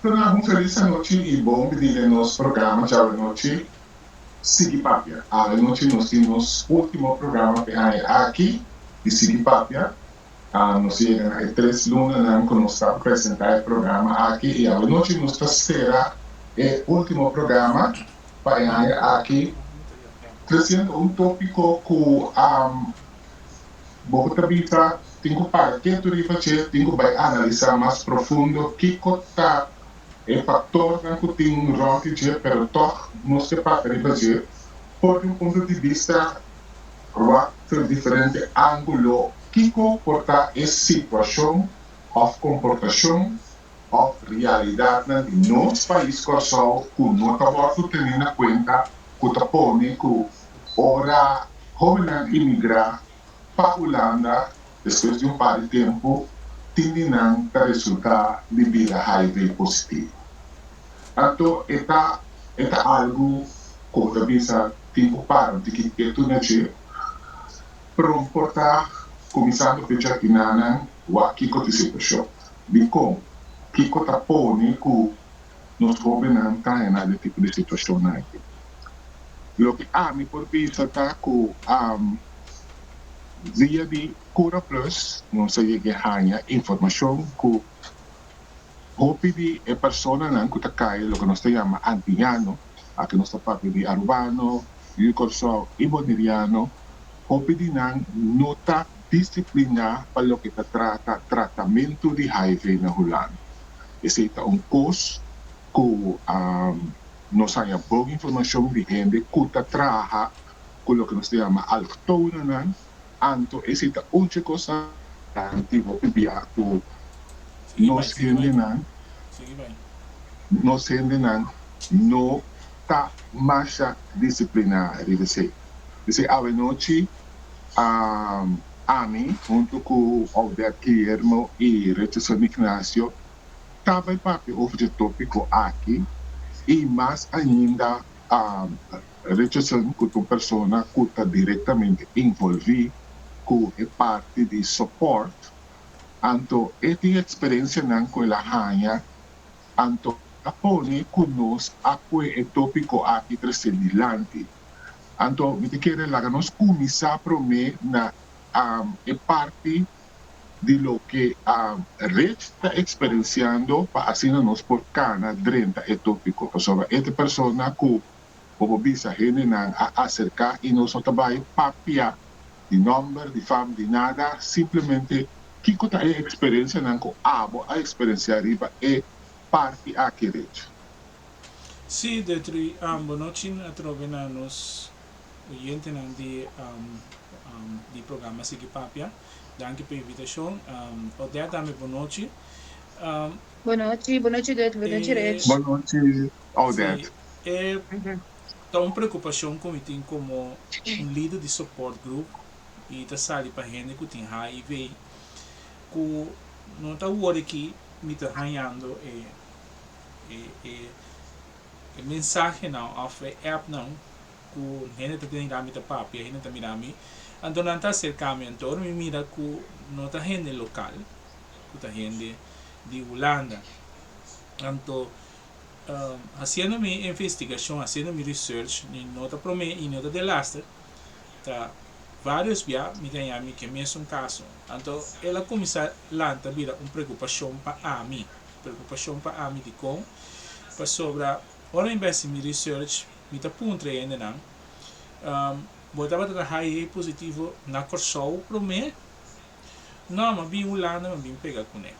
Duna un felis anochi i bon bini den nos programa djawe nochi Sigui Papia. Awe nochi nos tin nos último programa pa e aña aki di Sigui Papia. Nos yega na e 3 lunanan ku nos ta presentá e programa aki i awe nochi nos ta sera e último programa pa e aña aki tresiendo un tópiko ku bo ta bisa tin ku para ketu riba dje, tin ku bai analisá mas profundo kiko ta e faktornan ku tin rònt di dje, pero tòg nos ke papia riba dje for di un punto di bista wak diferente ángulo kiko por ta e situashon òf komportashon òf realidatnan di nos pais Kòrsou ku no ta wòrdu tene na kuenta, ku ta pone ku ora hóbennan imigrá pa Hulanda despues di un par di tempu, tin di nan ta resultá di bira HIV positivo. Anto e ta algu ku ta bisa tin ku para un tiki ketu na dje, pero por ta kuminsando fecha kinanan wak kiko ta e situashon. Dikon? Kiko ta pone ku nos hóbennan ta haña e tipo di situashonnan aki? Loke ami por bisa ta ku via di Cura Plus nos a yega haña informashon ku hopi di e personanan ku ta kai loke nos ta yama antiano, aki nos ta papia di arubano, yu Kòrsou i boneriano, hopi di nan no ta disipliná pa loke ta trata tratamentu di HIV na Hulanda. Esei ta un kos ku nos haña bon informashon di hende ku ta traha ku loke nos ta yama allochtonenan, anto esei ta un kos anti hopi bia ku nos hendenan nos hendenan no ta masha disipliná riba esei. Esei awe nochi ami huntu ku Odette Guillermo i Richardson Ignacio ta bai papia over e tópiko aki i mas ainda Richardson, ku ta un persona ku ta direktamente envolví ku e parti di support, anto e tin eksperensianan ku el a haña, anto a pone ku nos a kue e tópiko aki trese dilanti. Anto mi ta kere laga nos kuminsá promé na e parti di loke Rich ta eksperensiando pa asina nos por kana drenta e tópiko. Pasobra e ta persona ku bo bisa hendenan a aserká i nos no ta bai papia di nòmber, di fam, di nada, simplemente kiko ta e eksperensianan ku abo a eksperensiá riba e parti aki, Rich? Sí, Detri, bon nochi atrobe na nos oyentenan di programa Sigui Papia. Danki pa e invitashon. Odette tambe, bon nochi. Bon nochi, bon nochi Detri, bon nochi Rich. Bon nochi, Odette. Sí, ta un preokupashon ku mi tin komo un lider di support group i ta sali pa hende ku tin HIV, ku no ta wor aki mi ta hañando e mensahenan òf e appnan ku hende ta tene mi ta papia, hende ta mira mi, anto nan ta aserká mi, anto ora mi mira ku no ta hende lokal, ku ta hende di Hulanda. Anto hasiendo mi investigashon, hasiendo mi research, i no ta promé i no ta delaster, ta vários bia mi ta haña mi ku e mesun kaso. Anto el a kuminsá lanta bira un preokupashon pa ami, preokupashon pa ami dikon? Pasobra ora mi bai hasi mi research mi ta puntra e hendenan, bo tabata HIV positivo na Kòrsou promé? No, mi a bin Hulanda mi a bin pega kuné.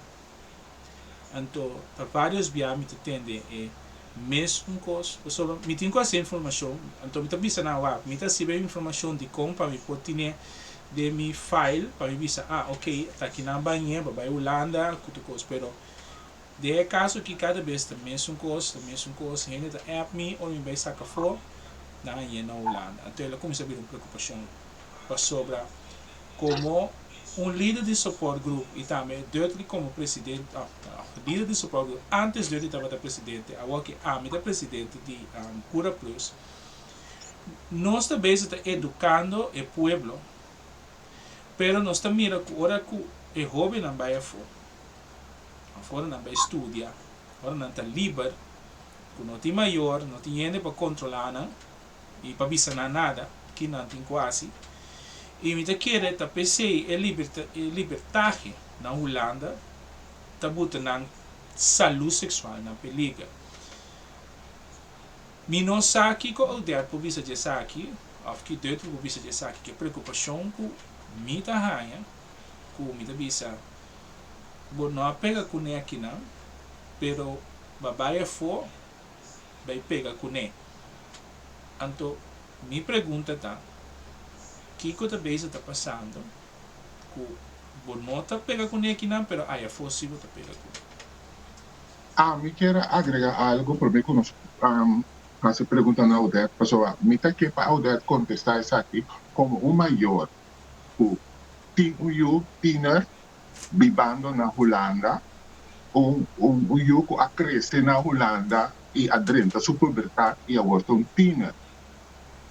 Anto ta vários bia mi ta tende e mesun kos, pasobra mi tin ku hasi informashon, anto mi ta bisa nan wak, mi ta hasiba e informashon dikon pa mi por tine den mi file pa mi bisa, ah ok, ta akinan bañ'é, bo bai Hulanda ku tur kos, pero den e kaso aki kada bes ta mesun kos, ta mesun kos, hende ta app mi ora mi bai saka afó, nan a yena Hulanda. Anto el a kuminsá bira un preokupashon pasobra komo un lider di support group i tambe Dudley komo presidente, lider di support group, antes Dudley tabata presidente, awor ki ami ta presidente di Cura Plus, nos ta bezig ta edukando e pueblo, pero nos ta mira ku ora ku e hóbennan bai afó, òf ora nan bai studia. Ora nan ta liber, ku no tin mayor, no tin hende pa kontrolá nan i pa bisa nan nada ki nan tin ku hasi. I mi ta kere ta p'esei e libertahe na Hulanda ta buta nan salú seksual na peliger. Mi no sa kiko Odette por bisa djesaki òf ki Deutrich por bisa djesaki, ku e preokupashon ku mi ta haña ku mi ta bisa bo no a pega kuné akinan, pero ba bai afó bai pega kuné. Anto mi pregunta ta, kiko ta bezig ta pasando ku bo no ta pega kuné akinan pero aya afó si bo ta pega kuné? Ami kier a agrega algo prome ku nos hasi pregunta na Odette, pasobra mi ta ke pa Odette kontestá esaki komo un mayor ku tin un yu tiener bibando na Hulanda, un un yu ku a krese na Hulanda i a drenta su pubertat i awor ta un tiener,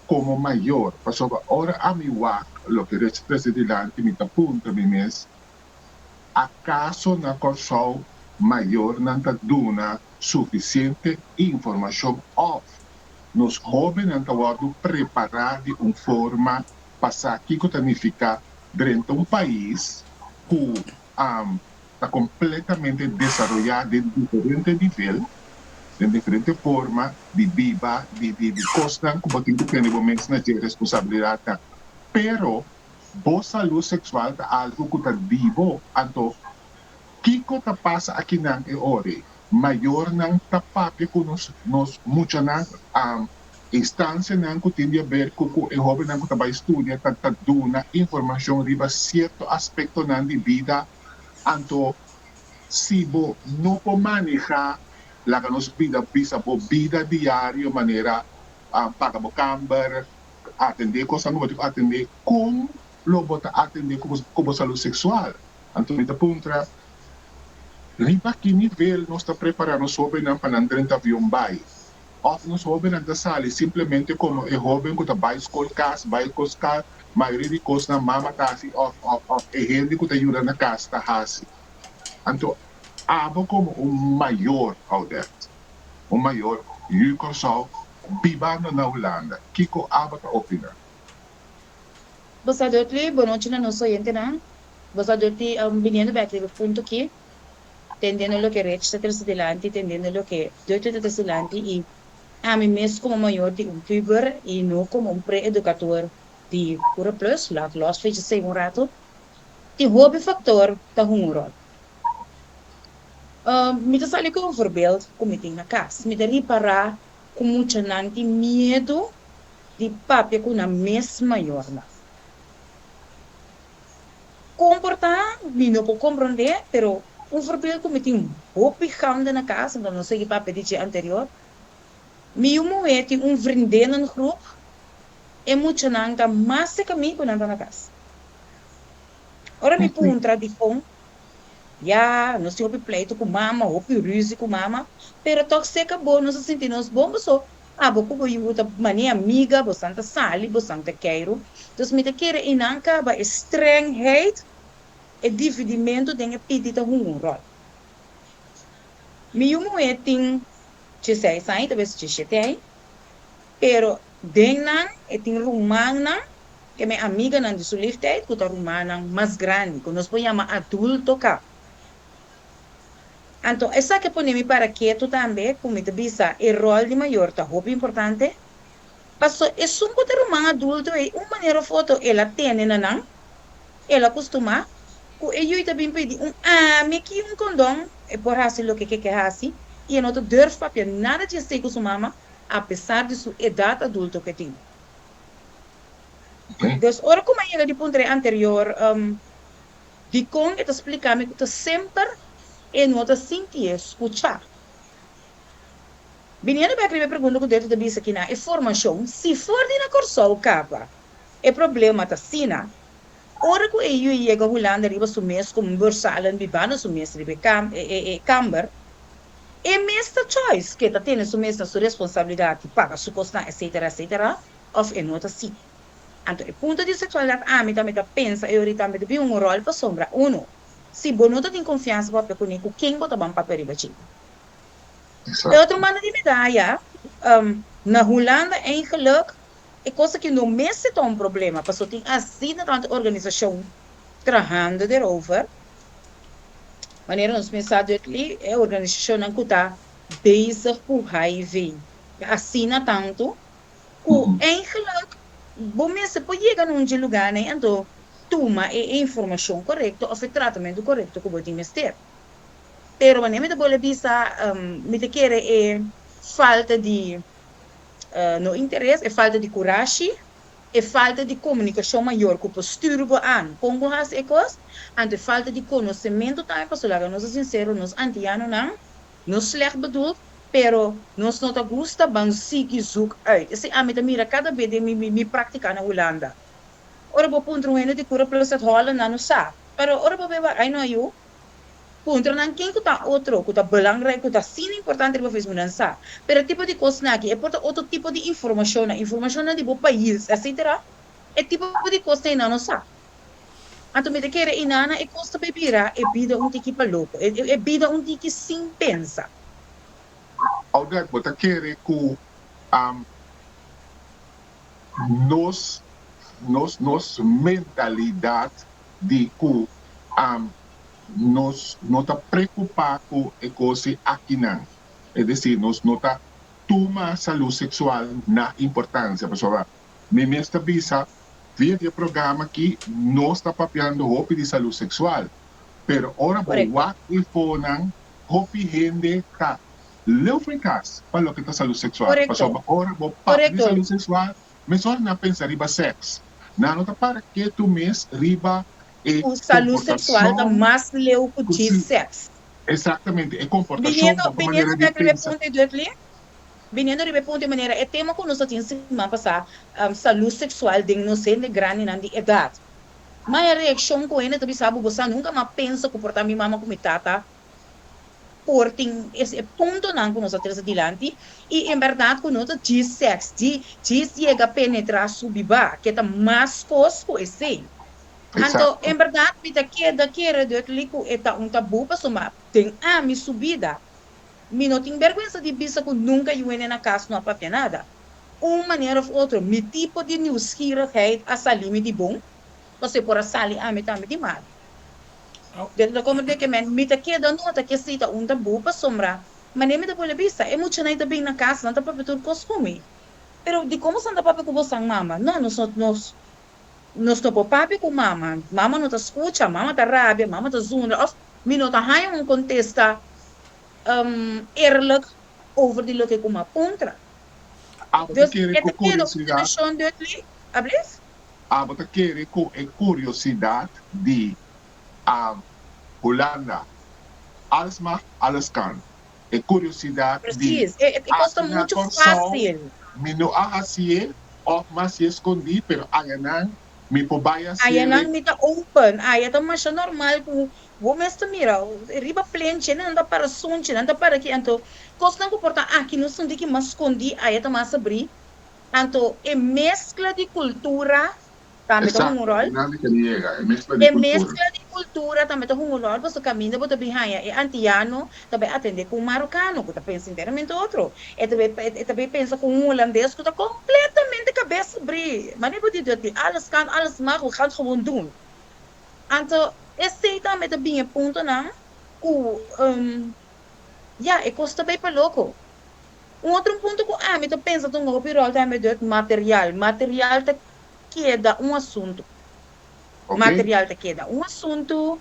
komo mayor, pasobra ora ami wak loke Rich trese dilanti mi ta puntra mi mes, Akaso na Kòrsou mayornan ta duna sufisiente informashon òf nos hóbennan ta wòrdu prepará di un forma pa sa kiko ta nifiká drenta un pais ku ta kompletamente desaroyá den diferente nivel, den diferente forma di biba, di di kosnan ku bo tin ku tene bo mes na dje responsabilidatnan. Pero Bo salú seksual ta algu ku ta di bo, anto kiko ta pasa akinan e ora ei? Mayornan ta papia ku nos nos muchanan, instansianan ku tin di aber ku ku e hóbennan ku ta bai studia ta ta duna informashon riba sierto aspektonan di bida, anto si bo no por manehá laga nos bida bisa bo bida diario manera paga bo kamber, atendé kosnan ku bo tin ku atendé, kon lo bo ta atendé ku bo salú seksual? Anto mi ta puntra, riba ki nivel nos ta prepará nos hóbennan pa nan drenta avion bai? Òf nos hóbennan ta sali simplemente komo e hóben ku ta bai skol kas, bai kos kas, mayoria di kosnan mama ta hasi òf òf òf e hende ku ta yuda na kas ta hasi? Anto abo komo un mayor, Audette, un mayor yu Kòrsou, Bibando na Hulanda, kiko abo ta opina? Bo sa Dudley, bo nochi na nos oyentenan. Bo sa Dudley, biniendo bek riba e punto aki, tendiendo loke Rich ta trese dilanti, tendiendo loke Dudley ta trese dilanti i ami mes komo mayor di un puber i no komo un pre-educator di Cura Plus, laat los fecha esei un rato, tin hopi factor ta hunga un rol. Mi ta sali ku un voorbeeld ku mi tin na kas. Mi ta ripará ku muchanan tin miedu di papia ku nan mes mayornan. Kon por ta, mi no por komprondé, pero un voorbeeld ku mi tin hopi gande na kas, anto no sigui papia di dje anterior, mi yu muhé tin un vriendinnengroep, e muchanan ta mas serka mi ku nan ta na kas. Ora mi puntra dikon, Ya, nos tin hopi pleito ku mama, hopi ruzi ku mama, pero tòg seka bo nos a sinti nos bon paso abo ku bo yu ta mane amiga, bosan ta sali, bosan ta keiru. Dus mi ta kere einan kaba e strengheid, e dividimentu den e piti ta hunga un ròl. Mi yu muhé tin dieseis aña, ta bes diesshete aña, pero den nan e tin rumannan Ke mi amiganan di su leeftijd ku ta rumannan mas grandi, ku nos por yama adulto ka. Anto esaki a pone mi para ketu tambe ku mi ta bisa e ròl di mayor ta hopi importante, paso esun ku ta ruman adulto ei un manera of otro el a tene na nan, el a kustumá ku e yui ta bin pidi un ami ki un kondon, e por hasi loke ke ke hasi i e no ta durf papia nada di esei ku su mama apesar di su edat adulto ku e tin. Dus ora ku mi a yega di puntra e anterior, dikon e ta splika mi ku ta semper e no ta sintié skuchá? Biniendo bek riba e pregunta ku Deto ta bisa kina e formashon, si for di na Kòrsou kaba e problema ta asina, ora ku e yu yega Hulanda riba su mes komo un bursalen bibá na su mes riba e kamber, e mes ta choice ke ta tene su mes na su responsabilidat di paga su kosnan etcetera etcetera. Of e no ta si. Anto e punto di sexualidad ami tambe ta pensa e ori tambe ta bin un rol pasobra uno, si bo no ta tin confiansa papia cune cu ken bo ta ban papia riba dje? E otro banda di medaya, na Hulanda eigenlijk e kos aki no mester ta un problema, pasobra tin asina tantu organisashon trahando derover. Manera nos mes sa Dudley, e organisashonnan ku ta bezig ku HIV ta asina tantu ku eigenlijk bo mester por yega na un dje lugarnan anto tuma e informashon korekto òf e tratamentu korekto ku bo tin mester. Pero wanneer mi ta bolbe bisa, mi ta kere e falta di no interes, e falta di kurashi, e falta di komunikashon mayor ku por stuur bo aan kon bo hasi e kos, anto e falta di konosementu tambe, pasobra laga nos ta sinsero, nos antianonan no slecht bedoeld, pero nos no ta gusta ban sigui zoek uit. Esei ami ta mira kada be den mi praktika na Hulanda. Ora bo puntra un hende di Cura Plus at Holland, nan no sa. Pero ora bo bay wak, ai no yu, Puntra nan ken ku ta otro ku ta belangrijk, ku ta asina importante riba Facebook, nan sa. Pero e tipo di kosnan aki, e por ta otro tipo di informashonnan, informashonnan di bo pais, etcetera, e tipo di kosnan ei nan no sa. Anto mi ta kere inana e kos ta bay bira e bida un tiki pa loko, e bida un tiki sin pensa. Audette, bo ta kere ku nos nos nos mentalidat di ku nos no ta preocupa cu e cos akinan. Es decir, nos no ta tuma salud sexual na importancia. Pasobra mi mes ta bisa, via di e programa aki nos ta papiando hopi di salud sexual, pero ora bo wak e fonan, hopi hende ta leu for e cas pa loke ta salud sexual. Pasobra ora bo papia di salud sexual, mesora nan pensa riba sex. Nan no ta para ketu mes riba e Ku salú seksual ta komportashon mas leu ku ku djis si sèks. Eksaktamente, e komportashon, Biniendo bo biniendo manera di bèk riba e pensa. punto Dudley, biniendo riba e punto di manera e tema ku nos a tin siman pasá, salú seksual den nos hende grandinan di edat. Ma e reakshon ku hende ta bisa bo, bo sa nunka m'a pensa ku por ta mi mama ku mi tata por tin es e puntonan ku nos a trese dilanti i en bèrdat ku no ta djis sèks, djis yega penetrá su bibá, ke ta mas kos ku esei. Anto en bèrdat mi ta keda kere duidelijk ku e ta un tabú pasobra den ami su bida mi no tin bèrgwensa di bisa ku nunka yu hende na kas no a papia nada. Un manera òf otro mi tipo di nieuwsgierigheid a sali mi di bon, pasobra e por a sali ami tambe di mal. Den ta como de ke men mi ta keda nota ke si ta un tabú pasobra manera mi ta bolbe bisa e muchanan ta bin na kas nan ta papia tur kos ku mi pero dikon boso nan ta papia ku bosan mama no nos no nos nos no por papia ku mama mama no ta skucha mama ta rabia mama ta zundra of mi no ta haña un kontesta eerlijk over di loke ku mi a puntra Abo ta dus kere e ku ta keda un kuriosidad situashon Dudley ablief? Abo ta kere ku e kuriosidad di Hulanda, alles mag, alles kan. E kuriosidad di Precies, e e kos ta aki na muchu Kòrsou fásil. mi no a hasié òf mi hasié skondí, pero ayanan mi por bai hasié. Ayanan mi ta open, aya ta masha normal ku bo mes ta mira riba plenchi nan ta para sunchi, nan ta para aki, anto kosnan ku por ta aki no sinti ki mas skondí, aya ta mas abrí. Anto e meskla di kultura tambe ta hunga un Exacto, ròl. einan mi kere yega, e mezcla di E cultura. meskla di kultura tambe ta hunga un ròl pasobra kaminda bo ta bin haña e antiano ta bai atendé ku un marokano ku ta pensa enteramente otro. E ta bai e ta bai pensa ku un hulandes ku ta kompletamente kabes abrí. Manera bo di di alles kan, alles mag, we gaan het gewoon doen. Anto esei tambe ta bin e puntonan ku ya e kos ta bai pa loko. Un otro punto ku ami ta pensa ta hunga hopi ròl tambe dor material. Material ta keda un asuntu. Material ta keda un asuntu,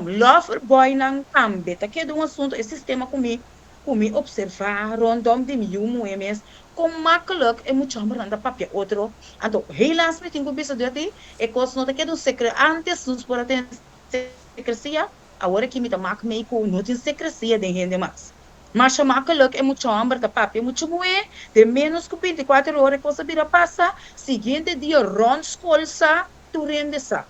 lover boynan tambe ta keda un asuntu. E sistema ku mi ku mi observá rondom di mi yu muhé mes, kon makkelijk e mucha hombernan ta papia otro. Anto helaas mi tin ku bisa dor di e kos no ta keda un sekre. Antes nos por a tene sekresia, awor aki mi ta mak mei ku no tin sekresia den hende mas. Masha makkelijk e mucha homber ta papia mucha muhé, den ménos ku binti kuater ora e kos a bira pasa, siguiente dia rònt skol sa, tur hende sa.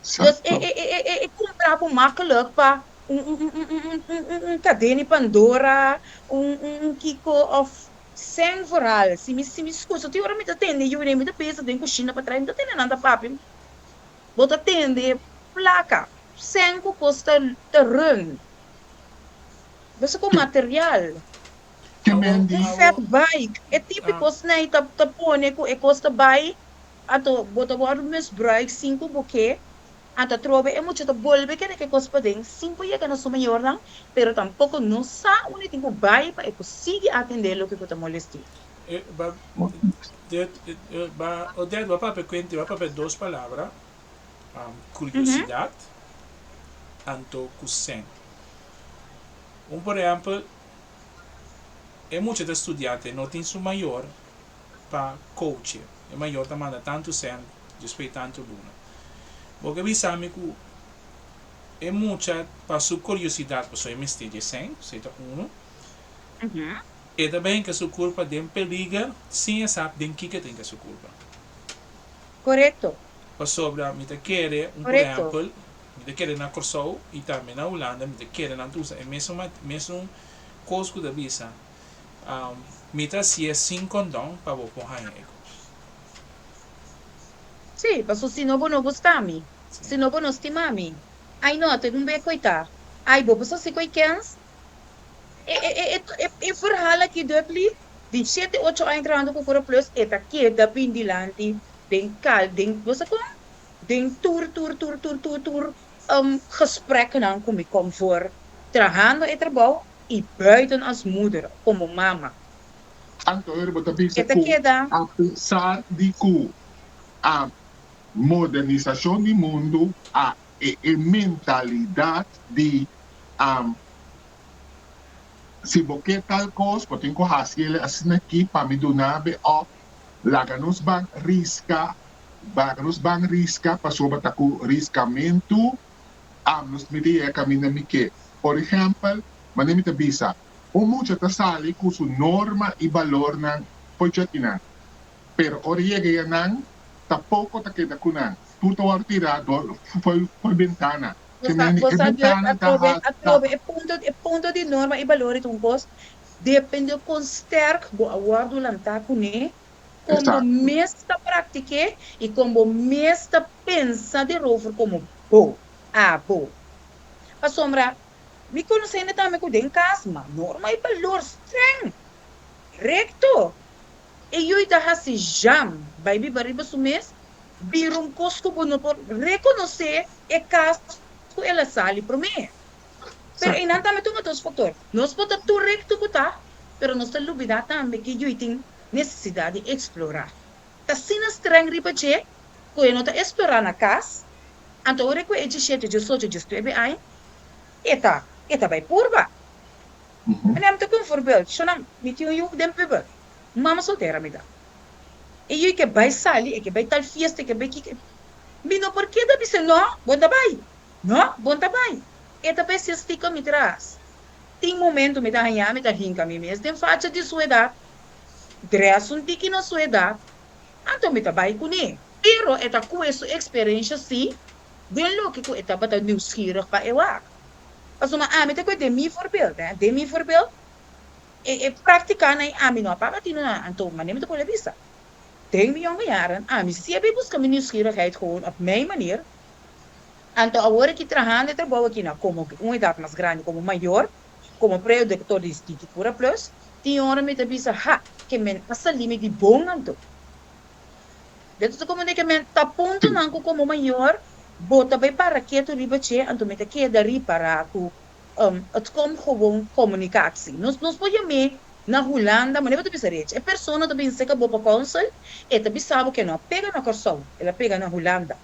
Dus e e e e e kumpra bo makkelijk pa un un un un un un un un kadena di Pandora, un un un kiko òf sèn vooral. Si mi si mi skucha tin ora mi ta tende yu mi ta pensa den kushina pa traha mi ta tende nan ta papia, bo ta tende plaka, sèn ku kos ta ta run. Basta ku material. Ke men Un di. fat bike. E típiko snei ta pone ku e kos ta bai, anto bo ta wòrdu misbruik sin ku bo ke, anto atrobe e mucha ta bolbe kere ku e kos paden sin por yega na su mayornan, pero tampoko no sa unda e tin ku bai pa e por sigui atendé loke ku ta molesti'é. Ba ba Odette, bo a papia kuente, bo a papia dos palabra, kuriosidat anto ku sèn. Un por ehèmpel, e mucha ta studiante no tin su mayor pa coache. E mayor ta manda tantu sèn despues di tantu luna. Bo ke bisa mi ku e mucha pa su kuriosidat pasobra e mester dje sèn, esei ta unu, e ta bai hinka su kurpa den peliger sin e sa den kiko e ta hinka su kurpa. Korekto. Pasobra mi ta kere un por ehèmpel, mi ta kere na Kòrsou i tambe na Hulanda mi ta kere nan ta usa e mesun mesun kos ku ta bisa mi ta hasié sin kondon pa bo por haña e kos. Sí, paso si no bo no gusta mi, si no bo no stima mi. Ai no, te un be koitá. Ai bo por hasi koi kens? E e e e e verhaal aki Dudley, di shete ocho aña trahando ku Cura Plus e ta keda bin dilanti den kal den bo sa kon? Den tur tur tur tur tur tur gespreknan ku mi kom voor trahando e trabou i buiten as moeder komo mama. Anto ora bo ta bisa E ta ku keda. apesar di ku a modernisashon di mundu a e e mentalidat di si bo ke tal kos bo tin ku hasi el asina aki pa mi duna be òf laga nos ban riska Baga nos ban riska pasobra ta ku riskamentu am nos miti yega kaminda mi ke. Por ehèmpel, manera mi ta bisa, un mucha ta sali ku su norma i balornan for djakinan, pero ora yega yanan ta poko ta keda ku nan, tur ta wòrdu tirá dor for bentana. Bo sa, bo E sa Dirk, bentana ta atrobe, halta. atrobe e punto, e punto di norma i balor ta un kos, depende kon sterk bo a wòrdu lantá kuné, Kon bo mes ta praktik'é i kon bo mes ta pensa derover komo bo, abo. Pasobra mi konosé hende tambe ku den kas ma norma i balor streng, rekto. E yui ta hasi jam bai biba riba su mes, bira un kos ku bo no por rekonosé e kas ku el a sali promé. Pero einan tambe tuma dos faktor. Nos por ta tur rekto ku ta, pero nos ta lubidá tambe ki yui tin nesesidat di eksplorá. Ta asina streng riba dje ku e no ta eksplorá na kas, anto ora ku e djishete, djesocho, djesnuebe aña, e ta e ta bai purba. Mane mi ta ku un voorbeeld, Shonam, mi tin un yu den puber, un mama soltera mi ta. E yu ke bai sali, e ke bai tal fiesta, e ke bai kiko, mi no por keda bis'é no, bo no ta bai, no, bo no ta bai. E ta bai sia stika mi tras. Tin momento mi ta haña mi ta hinka mi mes den facha di su edat, dress un tiki na su edat, anto mi ta bai kuné. Pero e ta kue su eksperensha sí den loke ku e tabata nieuwsgierig pa e wak. Pasobra ami ta kue den mi voorbeeld, hè, den mi voorbeeld, e e práktikanan ei ami no a paga tinu nan, anto manera mi ta pone bisa, den mi yonge jaren ami sí a bai buska mi nieuwsgierigheid gewoon op mijn manier. Anto awor aki trahando e trabou aki na komo un edat mas grandi, komo mayor, komo prediktor di di Cura Plus, tin ora mi ta bisa, ha, ke men a sali mi di bon anto. Dentro ta komo di ke men ta puntonan ku komo mayor bo ta bai para ketu riba dje, anto mi ta keda ripará ku het komt gewoon komunikatie. Nos nos por yam'é na Hulanda, manera bo ta bisa rechi, e persona ta bin seka bo pa kònsel, e ta bisa bo ke no a pega na Kòrsou, el a pega na Hulanda.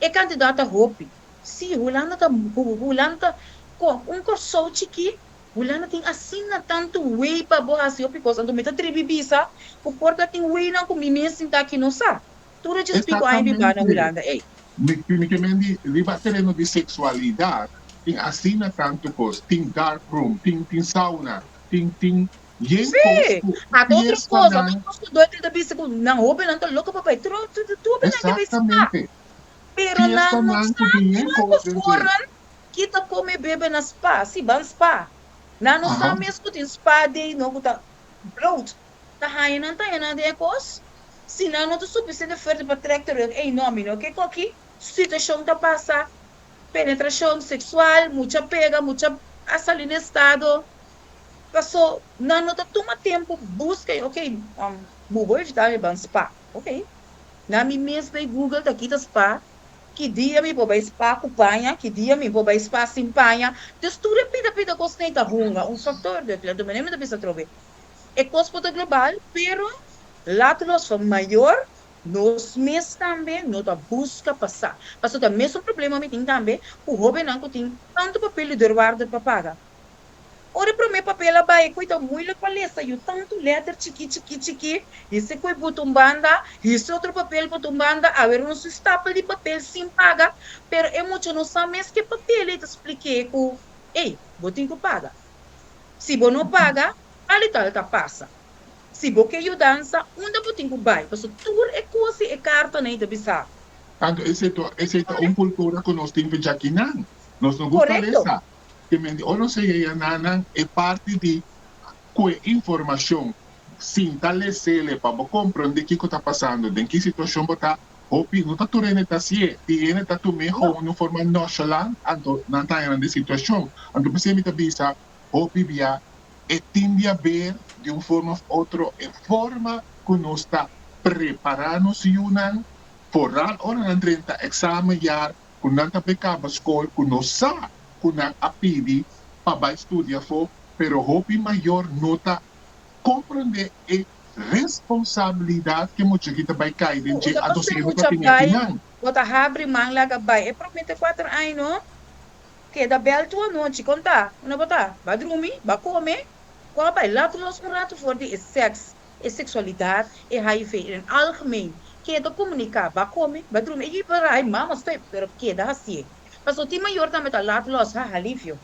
E kantidat ta hopi. Sí, Hulanda ta Hulanda ta kon un Kòrsou chikí, Hulanda tin asina tantu wei pa bo hasi hopi kos. Anto mi ta tribi bisa ku por ta tin weinan ku mi mes sinta aki no sa. Tur e djes piku aña bibá na Exactamente. Hulanda ei. Mi ke men di riba tereno di seksualidat tin asina tantu kos. Tin dark room, tin sauna, tin yen kos Sí, ku ata otro kos, ata fiestanan. otro kos ku Dòkter ta bisa ku nan hóbennan ta loko pa bai tur tur hóbennan ke bai spa, Exactamente. pero nan no Fiestanan ku sa tin yen kuantu kos den dje. foren ki ta kome bebe na spa, si ban spa. Nan no sa mes ku tin spa day no ku ta bloot, ta haña nan ta haña nan den e kos, si nan no ta sufisiente fuerte pa trèk terug, ey no mi no ke koki, situashon ta pasa, penetrashon seksual, mucha pega, mucha a sali na estado. Paso nan no ta tuma tempu buska y ok bo bo evita mi ban spa ok na mi mes bay google ta kita spa ki dia mi por bay spa ku paña ki dia mi por bay spa sin paña dus tur e pida pida kos nei ta hunga un factor de kla manera mi ta bisa atrobe e kos por ta global pero laat los van mayor nos mes tambe no ta buska pa sa paso ta mesun problema mi tin tambe ku hobennan ku tin tantu papel di deurwaarder pa paga. Ora e promé papel a bai, e koi ta muilik pa lesa, yu tantu lèter chikí chikí chikí, hise koi buta un banda, hise otro papel buta un banda, awe nos un stapel di papel sin paga, pero e mucha no sa mes ke papel ei ta splik'é ku, ey, bo tin ku paga. Si bo no paga, tal i tal ta pasa. Si bo ke yudansa, unda bo tin ku bai? Pasobra tur e kos di e kartanan ei ta bisa. Anto esei ta un kultura ku nos tin djakinan. Nos no gusta lesa. Te mende ora nos a yega na nan e parti di cu e informacion sin ta lesele pa bo comprende kico ta pasando, den ki situacion bo ta, hopi no ta tur hende ta hacié, tin hende ta tum'é gewoon den un forma nonchalant, anto nan ta haña nan den situacion. Anto p'esei mi ta bisa hopi bia e tin di haber di un forma of otro e forma cu nos ta prepara nos yunan, vooral ora nan drenta examenjaar, ku nan ta bay kaba skol ku no sa ku nan a pidi pa bay studia afó, pero hopi mayor no ta komprondé e responsabilidat ku e mucha aki ta bay kai den Ku dje, ta anto pas'é si e no ta mucha tin bay, akinan. bo ta habri man laga bay e promé te kuater aña no keda bèl tur anochi, kon ta? Unda bo ta? Ba drumi? Ba kome? Kon a bay? Laat los un ratu for di e sèks. E seksualidat, e hiv en algemeen. Keda komuniká, ba kome, ba drumi, e yiba rai, mama stoi, pero keda hasié. Pasobra tin mayor tambe ta laat los, ha, alivio.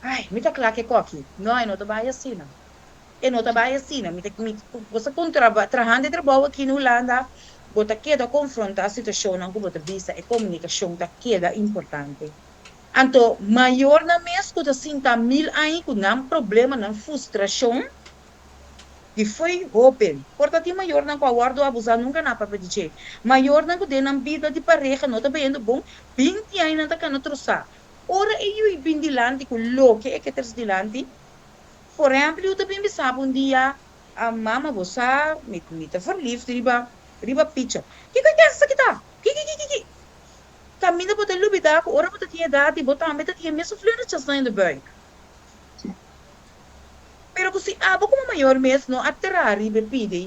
Ai, mi ta kla ku e koki. No, e no ta bai asina. E no ta bai asina. Mi ta, mi, bo sa kon traba, trahando e trabou aki na Hulanda, bo ta keda konfrontá situashonnan ku bo ta bisa e komunikashon ta keda importante. Anto, mayornan mes ku ta sinta mil aña ku nan problema, nan frustrashon, Di fo'i hoben. Por ta tin mayornan ku a wòrdu abusá nunka nan a papia di dje. Mayornan ku den nan bida di pareha no ta bayendo bon, 20 aña nan ta kana trosá. Ora e yui bin dilanti ku loke e ke trese dilanti, por ehèmpel yu ta bin bisa bo un dia, Mama bo sa mi ta verliefd riba riba Picha. Kiko e kèsa esaki ta? Kikikikiki! Kaminda bo ta lubidá ku ora bo ta tin edat di bo tambe ta tin e mesun vlindertjesnan in de buik. Pero ku si abo komo mayor mes no a traha riba e pidi,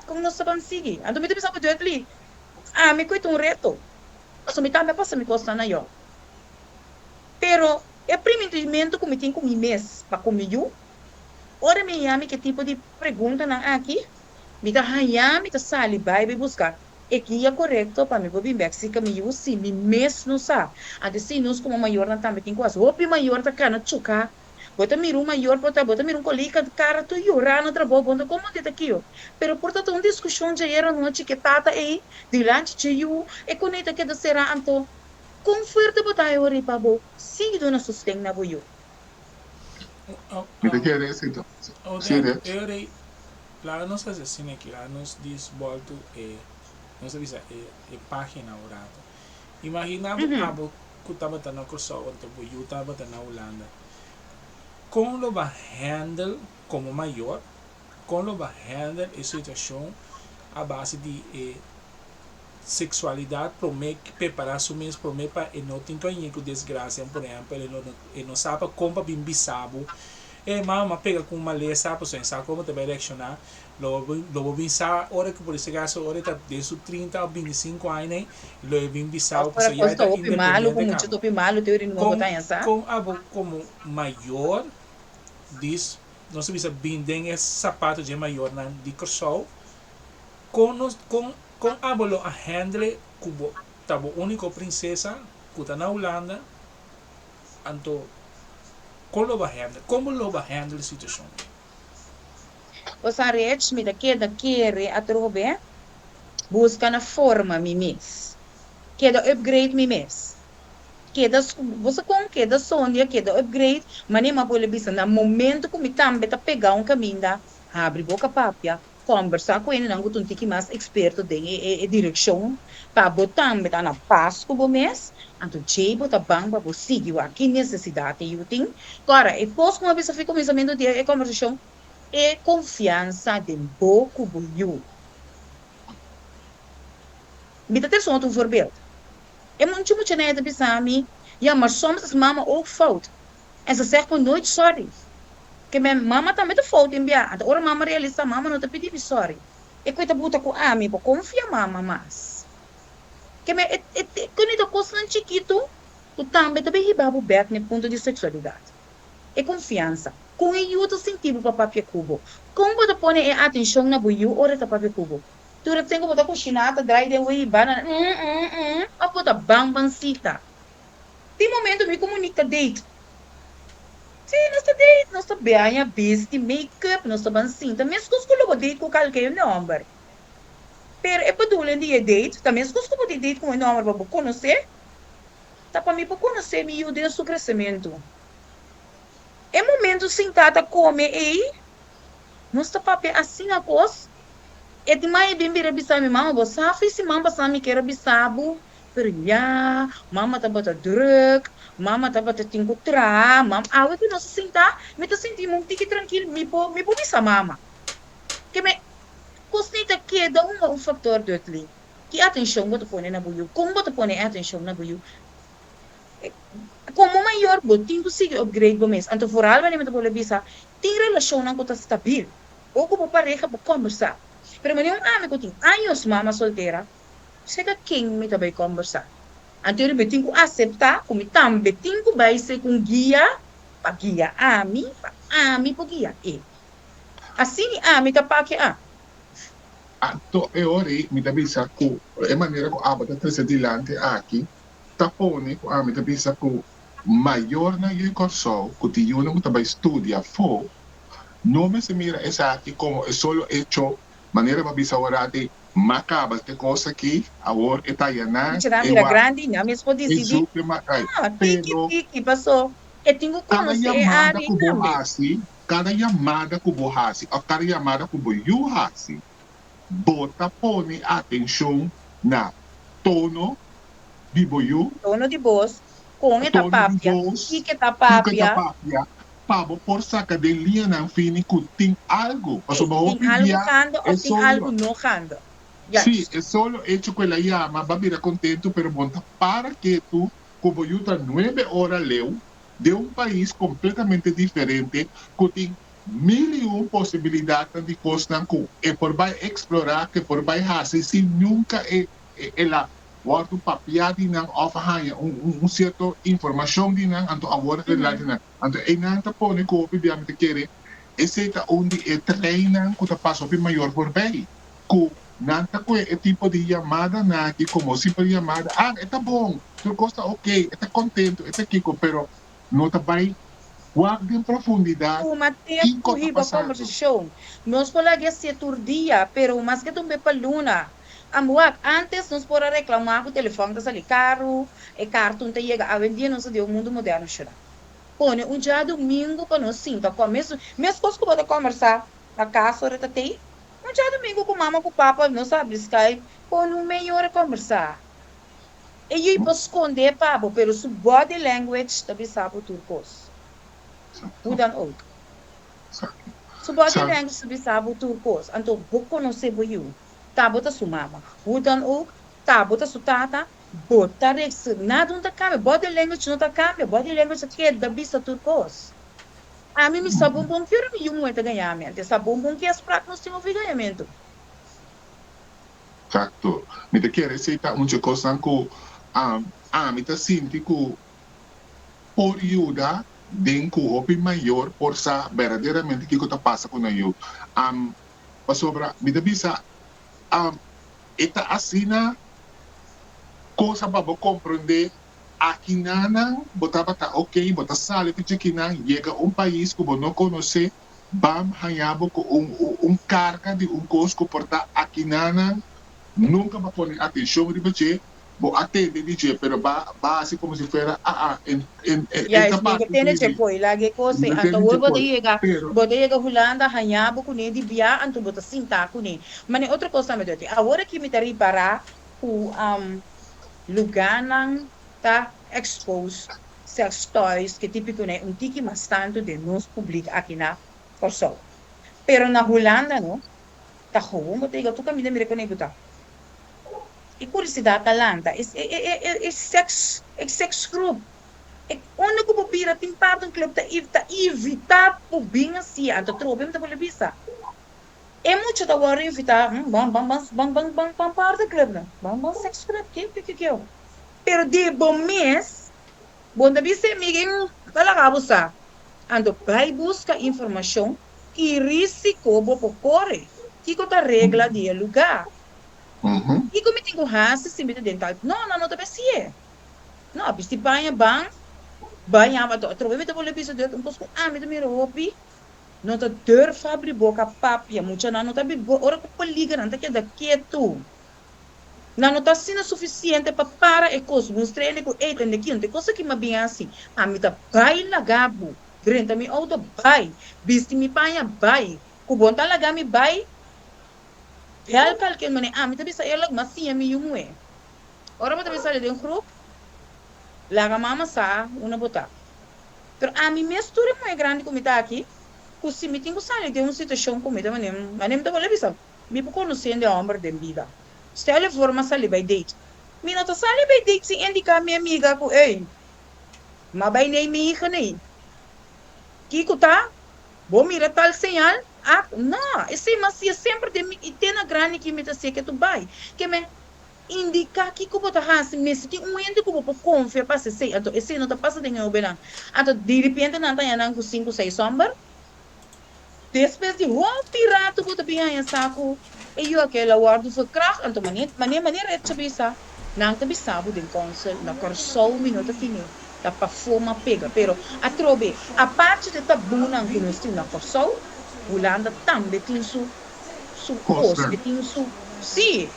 kon nos ta ban sigui? Anto mi ta bisa bo Dudley, ami ku e ta un reto, pasobra mi tambe a pasa mi kosnan na yo. Pero e primintimentu ku mi tin ku mi mes pa ku mi yu, ora mi haña mi ku e tipo di preguntanan aki, mi ta haña mi ta sali bai bai buska E guia korekto pa mi por bin bek si ka mi yu si mi mes no sa. Antes si nos komo mayornan tambe tin ku hasi. Hopi mayor ta kana choká. Bo ta mira un mayor por ta bo ta mira un kolega kara tur yorá na trabou bo no ta komo di ta kiyo. Pero por ta ta un diskushon djayer anochi ku e tata ei dilanti dje yu e kuné ta keda será anto kon fuerte bo ta e ora ei pa bo sigui duna sosten na bo yu. Mi ta kere esei ta. Si Rech. Laga nos hasi asina aki, laga nos dis boltu e, nos ta bisa e, e pagina un rato. Imagina bo abo ku tabata na Kòrsou anto bo yu tabata na Hulanda. Kon lo ba handle komo mayor, kon lo ba handle e situashon a base di e seksualidat promé prepará su mes promé pa e no tin kañe ku desgrasia, por ehèmpel e no e no sa pa kon pa bin bisa bo E mama pega ku un malesa pasobra e sa komo ta bai reakshoná. Lo bo lo bo bin sa ora ku por ese kaso ora e ta den su 30 òf 25 aña ei lo e bin bisa bo Ora pasobra ya kos e ta ta hopi malu ku independiente mucha kaba. ta hopi malu te ora i numa bo Kon ta haña sa. kon abo komo mayor dis nos ta bisa bin den e sapato dje mayornan di Kòrsou kon nos kon kon abo lo a handle ku bo ta bo úniko prinsesa ku ta na Hulanda Anto, kon lo bo a handle? Kon bo lo bo a handle e situashon ei? Bo sa Rich, mi ta keda kere atrobe buska na forma mi mes. Keda upgrade mi mes. Keda, bo sa kon? Keda sondia, keda upgrade, manera mi a por bisa na momento ku mi tambe ta pega un kaminda, habri boka papia, Kòmbersá ku hendenan ku ta un tiki mas eksperto den e direkshon pa bo tambe ta na pas ku bo mes, anto djei bo ta ban pa bo sigui wak ki nesesidat e yu tin. Kòrda, e kos ku mi a bisa fi kuminsamentu di e kòmbersashon, e konfiansa den bo ku bo yu. Mi ta trese un otro voorbeeld. E mucha muchanan ta bisa mi, Ja, maar soms is mama ook fout. En ze zegt me nooit sorry. Ke men, mama tambe ta fout tin bia. Anto ora mama realisa, mama no ta pidi mi sorry. E koe ta buta ku ami pa konfia mama mas. Ke men, e, e, e kunita kosnan chikitu ku tambe ta bin hiba bo bek na e punto di seksualidat. E konfiansa. Kon e yu ta sinti bo pa papia ku bo? Kon bo ta pone e atenshon na bo yu ora e ta papia ku bo? Tur e tempu bo ta kushiná, ta drai den wei bana, mm, mm, mm, òf bo ta ban bansita? Tin momento mi ku Monique ta date. Sí, nos ta date, nos ta baña, bisti, make-up, nos ta ban sinta, meskos ku lo bo date ku kalke un hòmber. Pero e bedoeling di e date ta meskos ku bo tin date ku un hòmber pa bo konosé, ta pa mi por konosé mi yu den su kresementu. E momento sintá ta kome ei, nos ta papia asina kos, e tin mai e bin bira bisa mi, Mama, bo sa fi siman pasá mi kier a bisa bo Pero ya, mama tabata druk, mama tabata tin ku traha, mama, awe ku nos a sinta, mi ta sinti mi un tiki trankil, mi por, mi por bisa mama. Ke me, kos ni ta keda un un faktor, Dudley. Ki atenshon bo ta pone na bo yu? Kon bo ta pone e atenshon na bo yu? Komo mayor bo tin ku sigui upgrade bo mes. Anto vooral wanneer mi ta bolbe bisa, tin relashonnan ku ta stabil. Bo ku bo pareha bo kòmbersá. Pero manera un ami ku tin años mama soltera, Seka ken mi ta bai kòmbersá? Anto mi tin ku aseptá ku mi tambe tin ku bai seka un guia pa guia ami, pa ami por guia e. Asina ami ta papia a. Anto e ora ei mi ta bisa ku e manera ku abo ta trese dilanti aki ta pone ku ami ta bisa ku mayornan yu Kòrsou ku tin yunan ku ta bai studia afó no mester mira esaki komo e solo echo manera bo a bisa awor aki M'a kaba e kos aki, awor e ta yaná, Muchanan e bira wak, grandi, nan mes por e disidí. zuke m'a kai. Ah, tiki Pero tiki, paso e tin ku kada konosé e yamada área ku bo tambe. hasi, kada yamada ku bo hasi òf kada yamada ku bo yu hasi, bo ta pone atenshon na tono di bo yu, Tono di bos, kon e ta tono di papia, bos, kiko e ta kiko e ta papia. papia, pa bo por saka den liñanan fini ku tin algu, Ey, pasobra tin hopi algu bia gando e of tin algu solo. no gando. Sí, Juist. e solo echo ku el a yama ba bira kontentu, pero bo no ta para ketu ku bo yu ta nuebe ora leu den un pais kompletamente diferente ku tin mil i un posibilidatnan di kosnan ku e por bai eksplorá, ku e por bai hasi sin nunka e el a wòrdu papiá di nan òf a haña un sierto informashon di nan, anto awor e ta dilanti nan. Anto einan ta pone ku hopi bia mi ta kere esei ta un di e treinnan ku ta pasa hopi mayor voorbij, ku nan ta kohe e tipo di yamadanan aki komo simpel yamada, ah e ta bon, tur kos ta oke, e ta kontentu, e ta kiko, pero no ta bai wak den profundidat Tuma kiko tempu ta hiba pasando. kombersashon. Nos por laga esei tur dia, pero maske ta un be pa luna. Am wak, antes nos por a reklamá ku telefòn ta sali karu, e kartun ta yega. Awendia nos ta den un mundu moderno shona. Pone un djadumingu pa nos sinta kòm mes meskos ku bo ta kòmbersá na kas ora ta tei. Un djadumingu ku mama ku papa nos a habri Skype, pone un meia ora kòmbersá. E yui por skondé pa bo, pero su body language ta bisa bo tur kos. Hoe dan ook. Su body language ta bisa bo tur kos. Anto bo konosé bo yu. Ta bo ta su mama. Hoe dan ook, ta bo ta su tata, bo ta rex, nada no ta cambia, body language no ta cambia, body language ta keda bisa tur cos. Ami mi sa bon bon ki ora mi yu muhe ta gaña mi, antes sa bon bon ki afspraak nos tin over gañamento. Exacto. Mi ta kere esey ta un dje cosnan cu ami ta sinti cu por yuda den cu hopi mayor por sa berdaderamente kico ta pasa cu nan yu. Pasobra mi ta bisa e ta asina cosa pa bo comprende akinanan bo tabata ok bo ta sali di djakinan yega un pais cu bo no conoce bam haña bo cu un carga di un cos cu por ta akinanan nunca bo a pone atencion riba dje. Bo a tende di dje, pero ba ba hasi como si fuera a a en en e e Juist, ta mi no parti tende di dje mi. koi, laga e kos Mi ei. no Anto tende awor dje bo ta koi, yega, pero. bo ta yega Hulanda, haña bo kuné di bia, anto bo ta sinta kuné. Ma ne otro kos tambe dòkter, awor aki mi ta ripará ku lugánan ta expose sex toys ke típiko ne un tiki mas tantu den nos publik aki na Kòrsou. Pero na Hulanda no, ta gewoon bo ta yega tur kaminda mira kuné bo ta. E curiosidad ta lanta. E e sex e sex groep e unda cu bo bira tin parti un club ta ta invita bo bin hacia anto trobe mi ta bolbe bisa e mucha ta worde invita ban ban ban ban ban ban ban parti club nan ban ban sex club kio kio kio kio pero di bo mes bo no ta bisa e amiga ta laga bo sa anto bay busca informacion ki risico bo por core kico ta regla di e lugar. Kiko mi tin ku hasi si mi ta den tal? No, nan no ta bestié. No, bisti paña ban, baña anto atrobe mi ta bolbe bisa Dios un kos ku ami ta mira hopi, no ta durf habri boka papia, muchanan no ta habri boka, ora ku peliger nan ta keda ketu. Nan no ta asina sufisiente pa para e kos, mustra hende ku ey tende ki, no ta e kos aki mi a bin hasi, ami ta bai laga bo, drenta mi outo bai, bisti mi paña bai, ku bo no ta laga mi bai, Bel kalken manera ami ta bisa eerlijk m'a siña mi yu muhé. Ora bo ta bin sali den grup, laga mama sa unda bo ta. Pero ami mes tur e muhé grandi ku mi ta aki, ku si mi tin ku sali den un situashon ku mi ta manera, manera mi ta bolbe bisa, mi por konosé hende hòmber den bida. Stel e for m'a sali bai date. Mi no ta sali bai date sin indiká mi amiga ku ey, m'a bai Nijmegen ey. Kiko ta? Bo mira tal señal? Ah, no, esei mi a siña semper den mi, i te na grandi ki mi ta siña ke tu bai. Ke me indiká kiko bo ta hasi, mester tin un hende ku bo por konfia pa hasi esei. Anto esei no ta pasa den e hobennan. Anto diripiente nan ta haña nan ku sinku, seis hòmber. Despues di hopi ratu bo ta bin haña sa ku e yu akel a wòrdu verkracht. Anto mane, mane, mane Retcha bisa, nan ta bisa bo den kònsel, na Kòrsou mi no ta fini. Ta pafó m'a pega. Pero atrobe, aparte di tabúnan ku nos tin na Kòrsou, Hulanda tambe tin su su kos, Kosnan. e tin su, sí.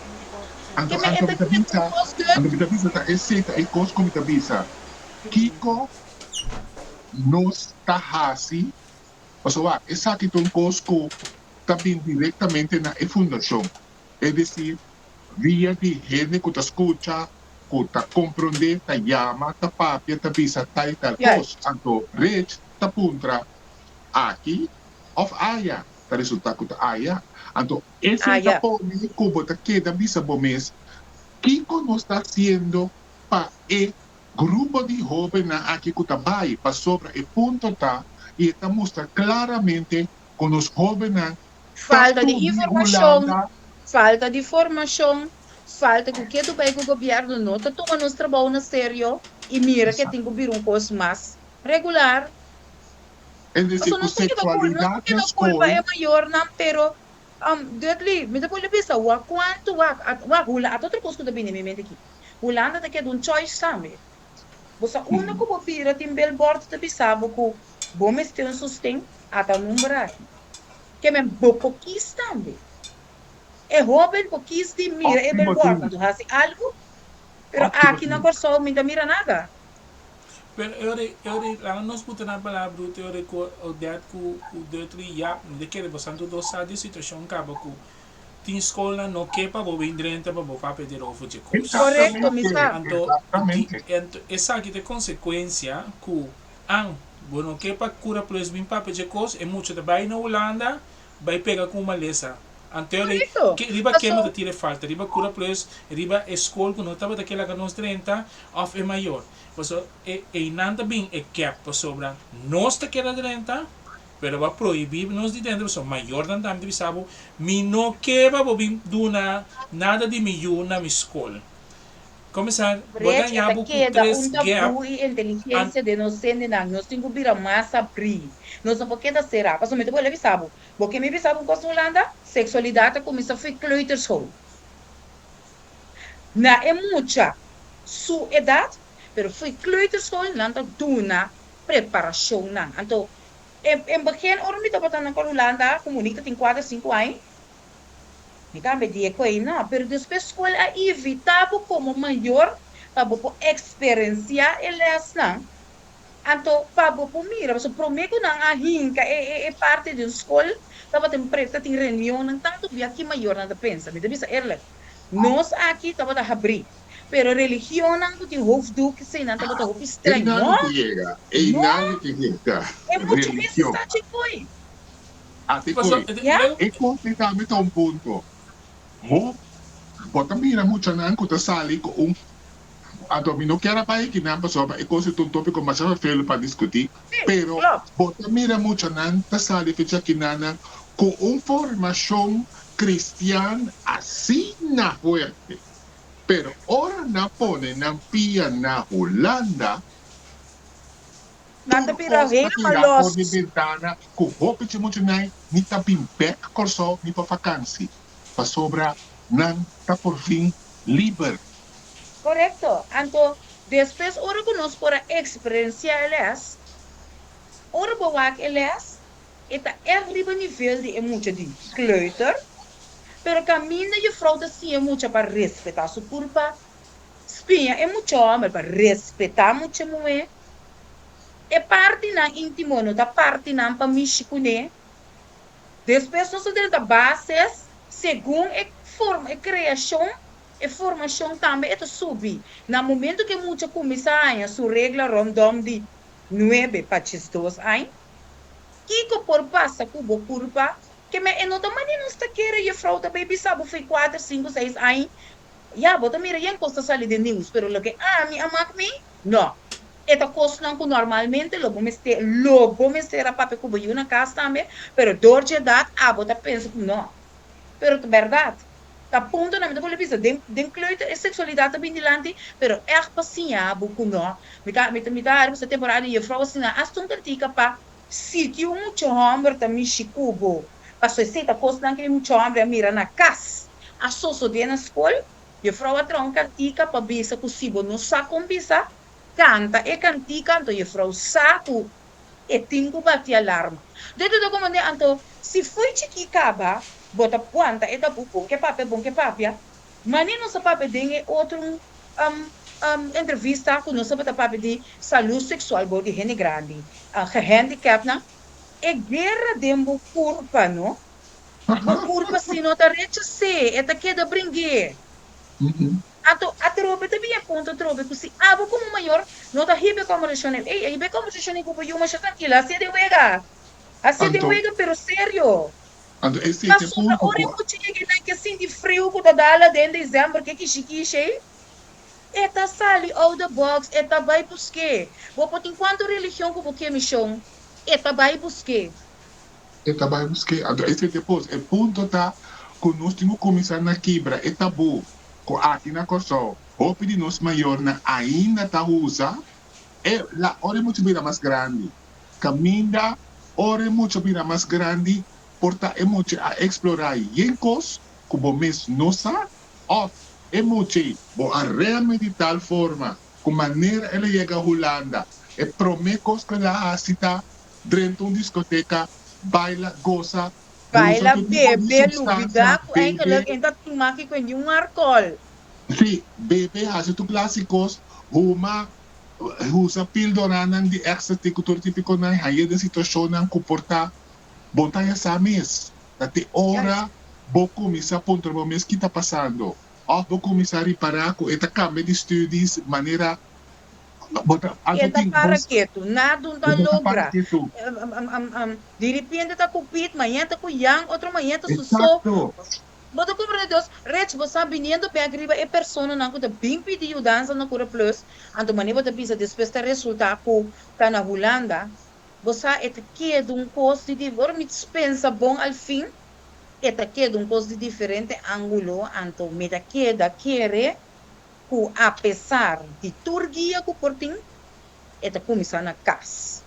Anto Ke men e anto ta mi ta kere bisa, un kos dut. anto mi ta bisa ta esei ta e kos ku mi ta bisa. Kiko nos ta hasi? Pasobra wak, esaki ta un kos ku ta bin direktamente na e fundashon. Es desir, via di hende ku ta skucha, ku ta komprondé, ta yama, ta papia, ta bisa tal i tal kos. Anto Rich ta puntra, Aki òf aya? Ta resultá ku ta aya. Anto esei ta pone ku bo ta keda bisa bo mes, Kiko nos ta hasiendo pa e grupo di hóbennan aki ku ta bai? Pasobra e punto ta, i e ta mustra klaramente ku nos hóbennan Ta Falta di studia informashon, Hulanda. falta di formashon, falta ku ketu bai ku gobièrnu no ta tuma nos trabou na serio i mira ke tin ku bira un kos mas regular. Es decir, Pasobra ku nos por keda kul, nos por seksualidat na keda kulpa skol. e mayornan, pero Dudley, mi ta por bisa wak kuantu wak, wak Hula, ata otro kos ku ta bini mi mente aki, Hulanda ta keda un choice tambe. Bo sa unda ku bo bira tin billboard ta bisa bo ku bo mester un sosten, ata number aki. Ke men bo por kis tambe. E hoben por kis di mira e Òf si bo billboard tin. anto hasi algu, pero Òf si bo aki na tin. Kòrsou mi ta mira nada. Pero e ora e ora laga nos buta na palabra bruto e ora ku Odette ku ku Dutry ya mi ta kere boso anto dos sa di situashon kaba ku tin skolnan no ke pa bo bin drenta pa bo papia derover dje kos. Korekto, mi Exactamente, sa. Anto di exactamente. anto esaki ta e konsekuensia ku An, bo no ke pa cura plus bin papia dje cos, e mucha ta bay na Hulanda bay pega cu un malesa. Anto e rei, Korekto. ke riba Paso. ken bo ta tira e falta? Riba cura plus, riba e scol cu no tabata ke laga nos drenta of e mayor? Pasobra e eynan ta bin e gap pasobra nos ta keda drenta pero bo a prohibi nos di drenta pasobra mayornan tambe ta bisa bo mi no ke pa bo bin duna nada di mi yu na mi scol. Comenzar, bo Brecht, e daña ta bo cu keda tres un gap tabú i an. inteligensia den nos hendenan. Nos tin ku bira mas abrí. Nos no por keda será. Pasobra mi ta bolbe bisa bo, bo ke mi bisa bo un kos na Hulanda? Seksualidat a kuminsá for kleuterschool. Na e mucha su edat, pero for kleuterschool nan ta duna preparashonnan. Anto, en begin ora mi tabata na Hulanda, ku Monique ta tin kuater, sinku aña, Mi tambe di e koe no, pero despues skol a invitá bo komo mayor pa bo por eksperensiá e lèsnan, anto pa bo por mira, pasobra promé ku nan a hinka e e e parti den skol tabatin pre tatin reunionnan tantu bia ki mayornan ta pensa. Mi ta bisa eerlijk, nos aki tabata habrí, pero religionnan ku tin hoofddoek eseinan tabata hopi streng. Einan No, mi ta yega, no, einan mi ta yega, e mucha mester religion. sa chikoi. Ate Paso, koe, Ya? luego, e kos ei tambe ta un punto. Ho, bo ta mira muchanan ku ta sali ku un Anto mi no kier a bai kinan pasobra e kos ei ta un topiko masha vervelu pa diskutí, Sí, pero klopt. bo ta mira muchanan ta sali fecha kinannan ku un formashon kristian asina fuerte, pero ora nan pone nan pia na Hulanda, Nan ta Tur bira kos ta helemaal tira for di los. bentana ku hopi chi muchu nai ni ta bin bek Kòrsou ni pa fakansi, pasobra nan ta porfin liber. Korekto. Anto despues ora ku nos por a eksperensiá e lès, ora bo wak e lès, e ta ègt riba nivel di e mucha di kleuter, pero kaminda jufrou ta siña e mucha pa respetá su kurpa, Spiña e mucha hòmber pa respetá mucha muhé. E partinan íntimo no ta partinan pa mishi kuné. Despues nos ta drenta bases segun e forma, e kreashon, e formashon tambe e ta subi. Na momento ku e mucha kuminsá haña su regla ròndòm di nuebe pa diesdos aña, kiko por pasa ku bo kurpa? Ke men e no ta manera nos ta kere jefrou ta bay bisa bo fei kuater, sinku, seis aña. Ya, bo ta mira yen kos ta sali den news, pero loke ami a mak mi, no. E ta kosnan ku normalmente lo bo mester, lo bo mester a papia ku bo yu na kas tambe, pero dor dje edat abo ta pensa ku no. Pero ta bèrdat. Ta punto nan mi ta bolbe bisa, den den kleuter e seksualidat ta bin dilanti, pero ègt pa siña bo ku no. Mi ta mi ta mi ta hari pasobra temporada di jefrou a siña asta un kantika pa sitio un mucha hòmber ta mishi ku bo, pasobra esei ta kosnan ku e mucha hòmber a mira na kas. A sosodé na skol, jefrou a traha un kantika pa bisa ku si bo no sa kon bisa, kanta e kantika, anto jefrou sa ku e tin ku bati alarma. Dor ta komand'é, anto si fo'i chikí kaba, bo ta wanta e tabú, bon ke papia, bon ke papia. Mane nos a papia den e otro entrevista ku nos tabata papia di salú seksual bou di hende grandi, gehandicaptnan, e guera den bo kurpa, no? Bo kurpa si no ta rechas'é, e ta keda bring'é. Anto atrobe ta bin e punto atrobe ku si abo komo mayor no ta hiba e kòmbersashon ei, ey, hiba e kòmbersashon ei ku bo yu masha trankil, hasié den wega, hasié den Anto, wega pero serio. anto esei ta e Pasobra punto ora ku e mucha yega nan ke sinti friu ku ta dal aden desèmber ke kishi kishi ei, e ta sali out the box, e ta bai busk'é. Bo por tin kuantu religion ku bo ke mishon, e ta bai busk'é. E ta bai busk'é. Anto esei ta e pos. E punto ta ku nos tin ku kuminsá na kibra e tabú ku aki na Kòrsou hopi di nos mayornan ainda ta usa e la ora e mucha bira mas grandi. Kaminda ora e mucha bira mas grandi por ta e mucha a eksplorá yen kos ku bo mes no sa òf e mucha ei bo a rema di tal forma ku manera el a yega Hulanda e promé kos ku el a hasi ta Drenta un discoteca, baila, goza, usa Baila, tur tipo di bebe, substancia, lubida cu bebe. eigenlijk en ta tuma aki cu niun alcohol. Sí, bebe, haci tur clase cos, huma, usa pildoranan di ecstasy cu tur tipiconan, haye den situacionnan cu por ta bo ta ya sa mes. Ta te ora bo cuminsa puntra bo mes ki ta pasando, of bo cuminsa ripara cu e ta cambia di studies manera Bo ta E anto ta tin para bos ketu, nada un ta bo ta para logra. ketu. Di repente ta ku Piet, mañana ta ku Jan, otro mañana ta su so. Exacto. Bo ta comprende Dios? Rech, bo sa biniendo bek riba e personanan ku ta bin pidi yudansa na Cura Plus, anto manera bo ta bisa despues ta resulta ku ta na Hulanda. Bo sa e ta keda un kos di di ora mi pensa bon al fin e ta keda un kos di diferente angulo, anto mi ta keda kere ku apesar di tur guia ku por tin, e ta kuminsá na kas.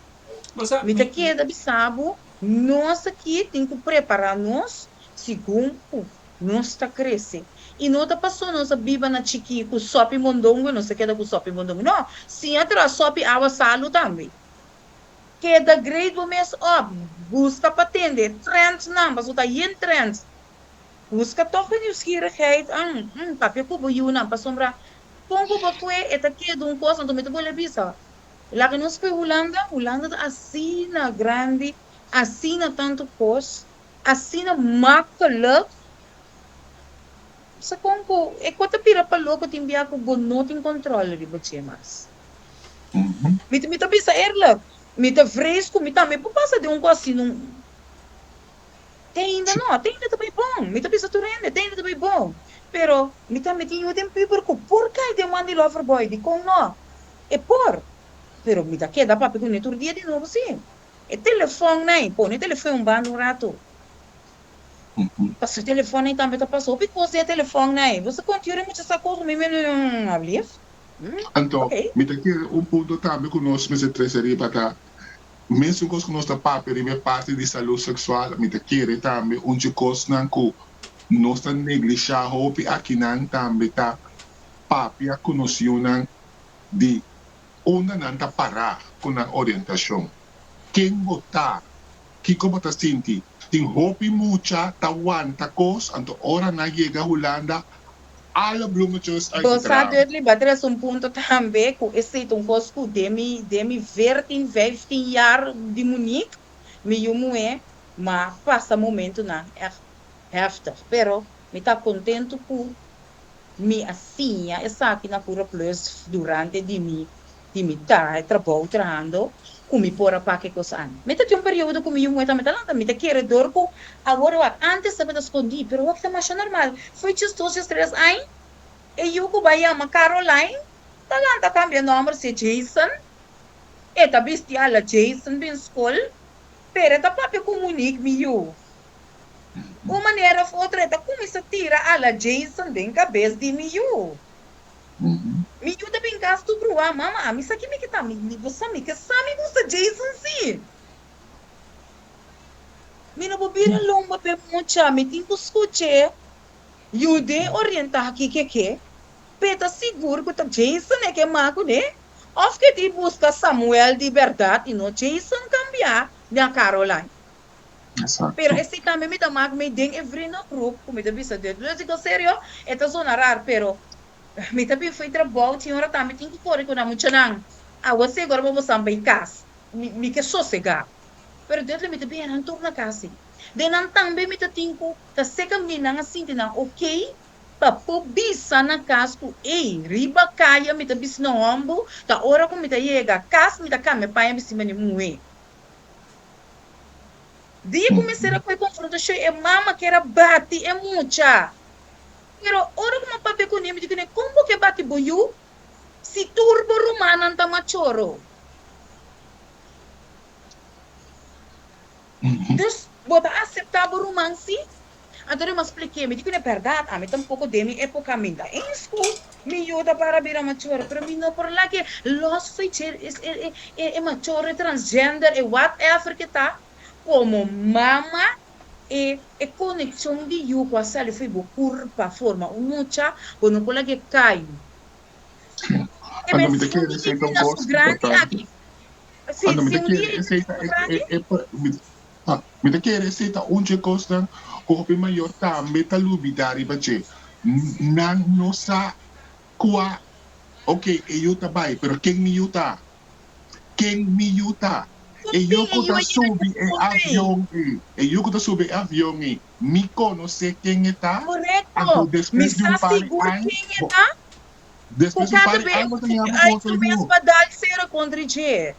Bo sa, Mi ta mi, mi, keda bisa bo, nos aki tin ku prepará nos segun ku nos ta krese. I no ta paso nos a biba na chikí ku sòpi mondongo i nos ta keda ku sòpi mondongo. No, siña traha sòpi awa salu tambe. Keda grade bo mes òp, buska pa tende e trendnan, pasobra ta yen trends. Buska tòg e nieuwsgierigheid papia ku bo yunan pasobra kon ku bo kue e ta keda un kos anto mi ta bolbe bisa laga nos kue Hulanda, Hulanda ta asina grandi asina tantu kos asina makkelijk sa kon ku e kos ta bira pa loko tin bia ku bo no tin kòntròl riba dje mas. Mi ta bisa eerlijk mi ta vrees ku mi tambe por pasa den un kos asina un. Te ainda no, te ainda ta bai bon. Mi ta bisa tur hende, te ainda ta bai bon. Pero mi tambe tin yu den puber ku por kai den man di loverboy, dikon no? E por. Pero mi ta keda papia kuné tur dia di nobo sí. E telefòn nei, pone e telefòn un banda un ratu. Pasobra e telefòn nei tambe ta pasa hopi kos den e telefòn nei. Bo sa konta yuri mucha sa kos ku mi alblief? Anto, mi ta kere un punto tambe ku nos mester trese riba ta Mesun kos ku nos ta papia riba e parti di salú seksual, mi ta kere tambe un dje kosnan ku nos ta neglishá hopi akinan tambe ta papia ku nos yunan di unda nan ta pará ku nan orientashon. Ken bo ta? Kiko bo ta sinti? Tin hopi mucha ta wanta kos, anto ora nan yega Hulanda Alle bloemetjes uit Bo het sa raam. Dudley, bo a trese un punto tambe ku esei ta un kos ku den mi den mi veertien, vijftien jaar di Monique, mi yu muhé, m'a pasa momentunan ègt heftig. Pero mi ta kontentu ku mi a siña esaki na Pura Plus durante di mi di mi ta e trabou trahando ku mi por a pak e kos an. Mi ta tin un periodo ku mi yu muhé tambe ta lanta, mi ta kere dor ku awor wak antes tabata skondí pero wak ta masha normal. Fo'i djes dos djes tres añ e yu ku bai yama Caroline ta lanta kambia nòmber si Jason, e ta bisti ala Jason bin skol pero e ta papia ku Monique mi yu. Un manera òf otro e ta kuminsá tira ala Jason den kabes di mi yu. Mi yu ta bin kas tur bruá, Mama, ami sa ki mi ke ta, mi mi bo sa mi ke sa mi gusta Jason sí. Mi no por bira lomba p'e mucha, mi tin ku skuch'é, yud'é orientá kiko e ke, p'e ta sigur ku ta Jason e ke mak kuné, òf ke tin buska Samuel di bèrdat i no Jason kambiá na Caroline. Pero esei tambe mi ta mak mi den e vriendengroep ku mi ta bisa dit. Lo digo serio, e ta zona rar, pero mi ta bin fo'i trabou, tin ora tambe tin ku kore ku nan muchanan. Awe si agora bo bosan bai kas, mi mi ke sosegá. Pero dit lo mi ta bin nan tur na kas si. Den nan tambe mi ta tin ku ta seka mi nan a sinti nan okey pa por bisa na kas ku ey, riba kaya mi ta bisa nan hòmbu, ta ora ku mi ta yega kas mi ta kambia paña bisti mane muhé. Dia ku mester a kohe konfrontashon e mama kier a bati e mucha. Pero ora ku mi a papia kuné mi di kuné, kon bo ke bati bo yu si tur bo rumannan ta machoro? Dus bo ta aseptá bo ruman si? Anto mi a splik'é, mi di kuné, bèrdat ami tampoko den mi époka mi ta eens ku mi yu ta para bira machoro, pero mi no por lag'é lòs fo'i dje e machoro, e transgender, e whatever ke ta, komo mama e e konekshon di yu ku a sali fo'i bo kurpa forma un mucha, bo no por lag'é kai. E Anto men mi ta si un kere dia esei e ta un bira su kos grandi importante. aki, si Anto mi si ta un kere dia e esei bira ta su e grandi. e e Ah, mi ta kere esei ta un dje kosnan ku hopi mayor tambe ta lubidá riba dje. Nan no sa kua, ok, e yu ta bai, pero ken mi yu ta? Ken mi yu ta? Kon E yu tin e ku yu ta a yega subi na e punto ei? avion ei, e yu ku ta subi e avion ei, mi konosé ken e ta? Anto Korekto, mi despues di sa un par di sigur aña, ken e bo, ta. Ku despues di un kada par di be e aña bo ta mucha haña di bo ai otro su mes yu. pa dal sera kontra dje.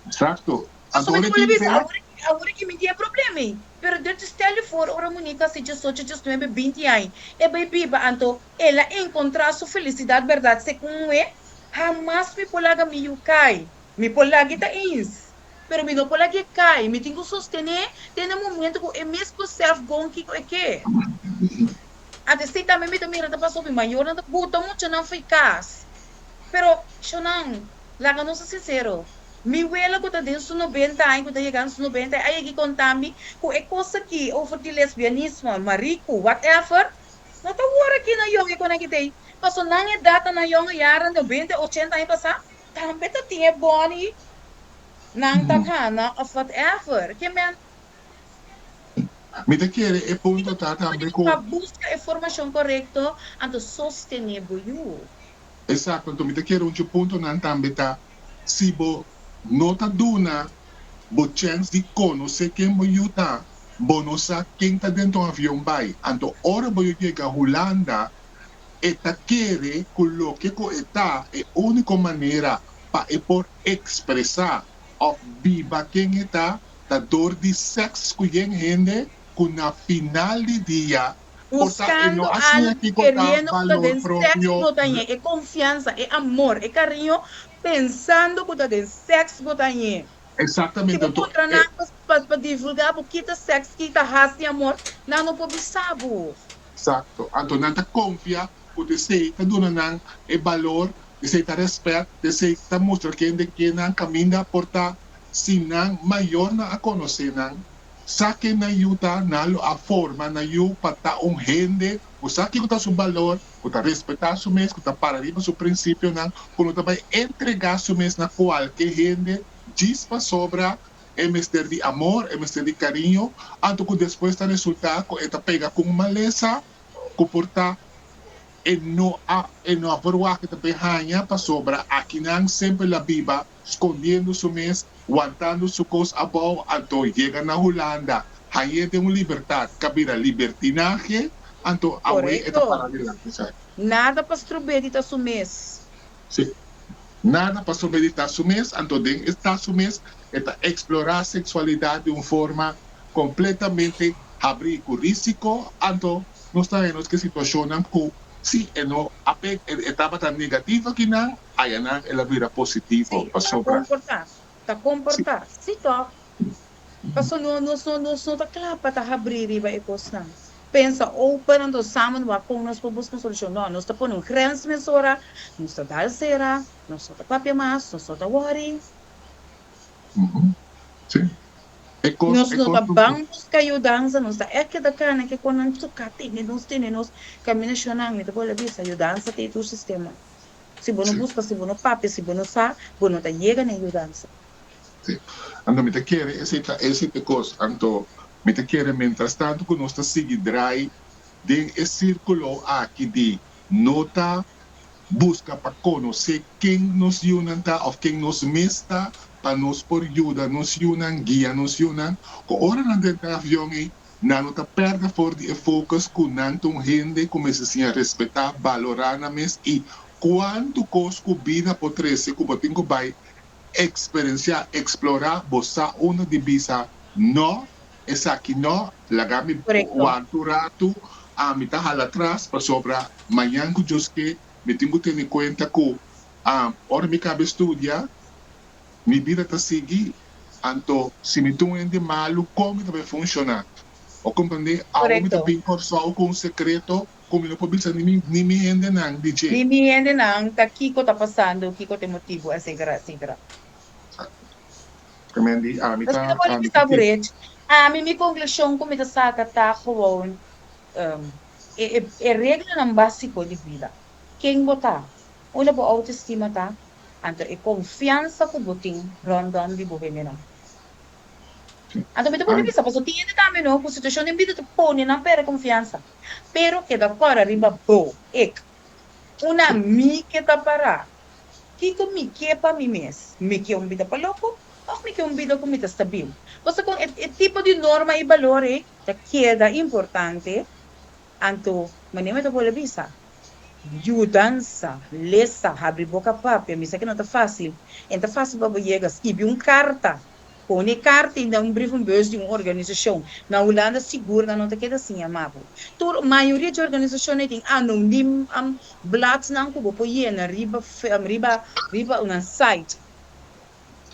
Exacto. Pasobra Anto mi ora ta bolbe tin bisa, bek. awor awor aki mi tin e problema ei. Pero Dios te stel di for ora Monica hasi diesocho, diesnuebe, binti aña, e bai biba, anto el a encontra su felicidad berdad segun muhé, hamas mi por laga mi yu kai. Mi por lag'e ta eens, pero mi no por lag'e kai. Mi tin ku sostené te na momento ku e mes besef gon kiko e ke. Anto esei tambe mi ta mira ta pasa hopi mayornan ta buta muchanan fo'i kas. Pero, shonnan, laga nos ta sinsero. Mi wela ku ta den su nobenta aña, ku ta yegando su nobenta aña, a yega i konta mi ku e kos aki over di lesbianismo, mariku, whatever, no ta wor aki na yonge ku nan ki tei. Paso nan edat ta na yonge yara, nobenta, ochenta aña pasá, tambe ta tin e bòni nan ta gana òf whatever. Ke men. Mi ta kere e punto ta tambe ku. Pa buska e formashon korekto anto sostené bo yu. Esakto, anto mi ta kere un dje puntonan tambe ta si bo no ta duna bo chèns di konosé ken bo yu ta, bo no sa ken ta dentro un avion bai. Anto ora bo yu yega Hulanda e ta kere ku loke ku e ta e úniko manera pa e por ekspresá òf biba ken e ta, ta dor di sèks ku yen hende ku na final di dia por ta e no Buskando a siña algu, kiko ta keriendo ku ta balor den sèks propio. bo ta ñe, e konfiansa, e amor, e kariño, pensando ku ta den sèks bo ta ñe. Si Eksaktamente, bo anto puntra e nan pa divulgá bo kita sèks, kita hasi amor, nan no por bisa bo. Eksakto. Anto nan ta konfia ku esei ta duna nan e balor, esei ta rèspèt, esei ta mustra kende ke nan kaminda por ta si nan mayornan a konosé nan. Sa ken nan yu ta, nan lo a forma nan yu pa ta un hende ku sa kiko ta su balor, ku ta respetá su mes, ku ta para riba su prinsipionan, ku no ta bai entregá su mes na kualke hende djis pasobra e mester di amor, e mester di kariño, anto ku despues ta resultá ku e ta pega ku un malesa ku por ta e no a e no a verwagt ku e ta bay haña pasobra akinan semper el a biba skondiendo su mes, wantando su kos abou, anto yega na Hulanda hañ'é den un libertat ka bira libertinahe, anto awe e ta Korekto. para dilanti esaki. Nada pa strob'é di ta su mes. Sí. Nada pa strob'é di ta su mes, anto den e ta su mes e ta eksplorá seksualidat di un forma kompletamente habrí ku rísiko, anto nos ta haña nos ke situashonnan ku si e no a peg e tabata negativo akinan, ayanan el a bira positivo Sí, ta pasobra komportá. Ta sí. komportá. Sí tòg. Paso no nos no nos no ta kla pa ta habrí riba e kosnan. Pensa open anto samen wak kon nos por buska un solushon. No, nos ta pone un grens mesora, nos ta dal sera, nos no ta papia mas, nos no ta wòri. Sí. E kos Nos e no kos ta ban buska yudansa, nos ta ègt keda kana ke kon nan toka tene nos tene nos kaminashonnan. Mi ta bolbe bisa, yudansa ta e tur sistema. Si bo no Sí. buska, si bo no papia, si bo no sa, bo no ta yega na e yudansa. Sí. Anto mi ta kere esei ta esei ta e kos. Anto mi ta kere mientrastanto ku nos ta sigui drai den e sirkulo aki di no ta buska pa konosé ken nos yunan ta òf ken nos mes ta pa nos por yuda nos yunan, guia nos yunan, ku ora nan drenta e avion ei nan no ta pèrdè for di e focus ku nan ta un hende ku mester siña respetá, balorá nan mes i kuantu kos ku bida por trese ku bo tin ku bai Eksperensiá, eksplorá, bo sa unda di bisa no, esaki no, laga mi Korekto. wanta un ratu, ami ta hala atras pasobra mañan ku Dios ke mi tin ku tene kuenta ku ora mi kaba e studia mi bida ta sigui, anto si mi ta un hende malu kon mi ta bai funshoná? Bo komprendé? Awo mi ta Korekto. bin Kòrsou ku un sekreto Ku mi no por bisa ni mi ni mi hendenan di dje. Ni mi hendenan ta kiko ta pasando, kiko ta e motibu, etcetera, etcetera. Amen di ami Pues ta mi ta pone ami ta bisa ke. Rich, ami mi konklushon ku mi ta saka ta gewoon e e e reglanan básiko di bida. Ken bo ta? Unda bo autoestima ta? Anto e konfiansa ku bo tin rondom di bo hendenan. Anto mi ta pone bisa, pasobra tin hende tambe no ku situashon den bida ta pone nan perde konfiansa. Pero keda kòrda riba bo, ik. Una mi ke ta pará. Kiko mi ke pa mi mes? Mi ke un bida pa loko òf mi ke un bida ku mi ta stabil? Pasobra kon e tipo di norma i balor ei ta keda importante, anto manera mi ta bolbe bisa, Yudansa, lesa, habri boka papia, mi sa ke no ta fásil. E ta fásil pa bo yega, skibi un karta, pone e karta i den un brievenbus di un organisashon. Na Hulanda sigur nan no ta keda sin yama bo. Tur, mayoria dje organisashonnan tin anoniem bladnan ku bo por yena riba riba riba nan site.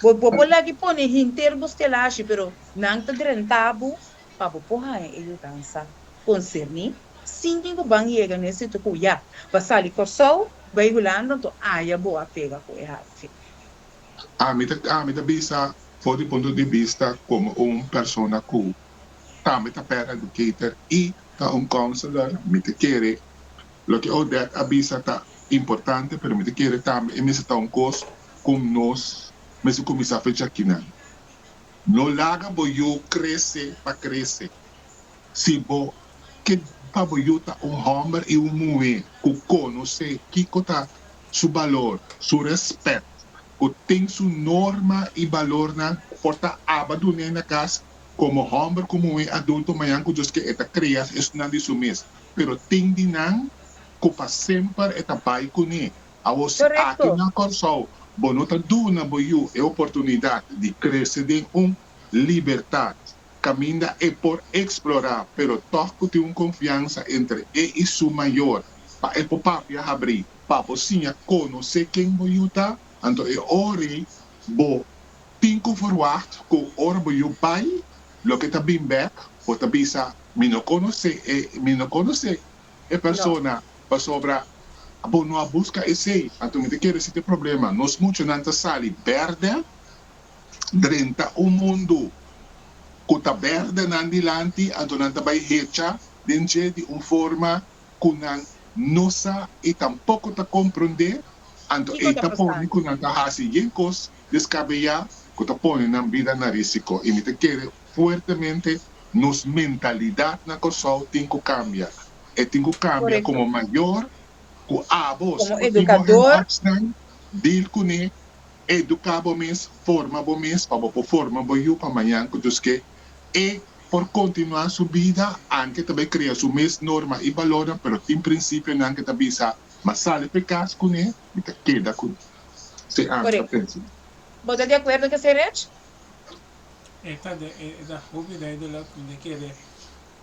Bo bo por lagi pone henter bo stelashi pero nan ta drenta bo pa bo por haña e yudansa konserní sin tin ku ban yega na e sitio ku ya ba sali Kòrsou bai Hulanda anto aya bo a pega ku e hiv. Ami ta ami ta bisa for di punto di bista komo un persona ku tambe ta parent educator i ta un counselor mi ta kere loke Odette a bisa ta importante pero mi ta kere tambe e mester ta un kos ku nos mester kuminsá fecha akinan. No laga bo yu krese pa krese. Si bo ke pa bo yu ta un hòmber i un muhé ku konosé kiko ta su balor, su rèspèt, ku tin su norma i balornan ku por ta aba dun'é na kas komo hòmber ku muhé adulto mañan ku Dios ke e ta krea esnan di su mes. Pero tin di nan ku pa semper e ta bai kuné. Awor si aki Korekto. na Kòrsou bo no ta duna bo yu e oportunidat di krese den un libertat kaminda e por eksplorá pero tòg ku tin un konfiansa entre e i su mayor pa e por papia habrí pa bo siña konosé ken bo yu ta, anto e ora ei bo tin ku verwagt ku ora bo yu bai loke ta bin bèk bo ta bisa mi no konosé e mi no konosé e No. persona pasobra bo no a buska esei. Anto mi ta kere si ta e problema nos muchanan ta sali bèrdè drenta un mundu ku ta bèrdè nan dilanti, anto nan ta bai hecha den dje di un forma ku nan no sa i tampoko ta komprondé, anto Kiko ei ta ta pone pasando? ku nan ta hasi yen kos deskabeyá ku ta pone nan bida na risiko. I mi ta kere fuertemente nos mentalidat na Kòrsou tin ku kambia. E tin ku kambia Korekto. komo mayor ku abo si Komo bo tin bo edukador. hand-upsnan deal kuné. Eduká bo mes, forma bo mes pa bo por forma bo yu pa mañan ku Dios ke e por kontinuá su bida, anke ta bai krea su mes norma i balornan, pero tin prinsipionan ke ta bisa, Ma sali p'e kas kuné, mi ta keda kuné. Si ami ta Korekto. pensa. Bo ta di akuerdo ku esei, Rech? E ta de e ta hopi duidelijk, mi ta kere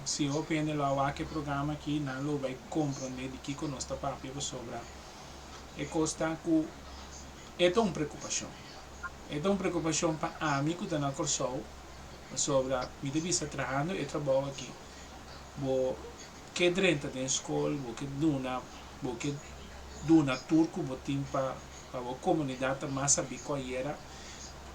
si hopi hende lo a wak e programa aki nan lo bai komprondé di kiko nos ta papia pasobra e kos ta ku E ta un preokupashon. E ta un preokupashon pa ami ku ta na Kòrsou, pasobra mi ta bisa trahando e trabou aki, bo ke drenta den skol, bo ke duna, bo ke duna tur ku bo tin pa pa bo komunidat ta mas sabí ku ayera.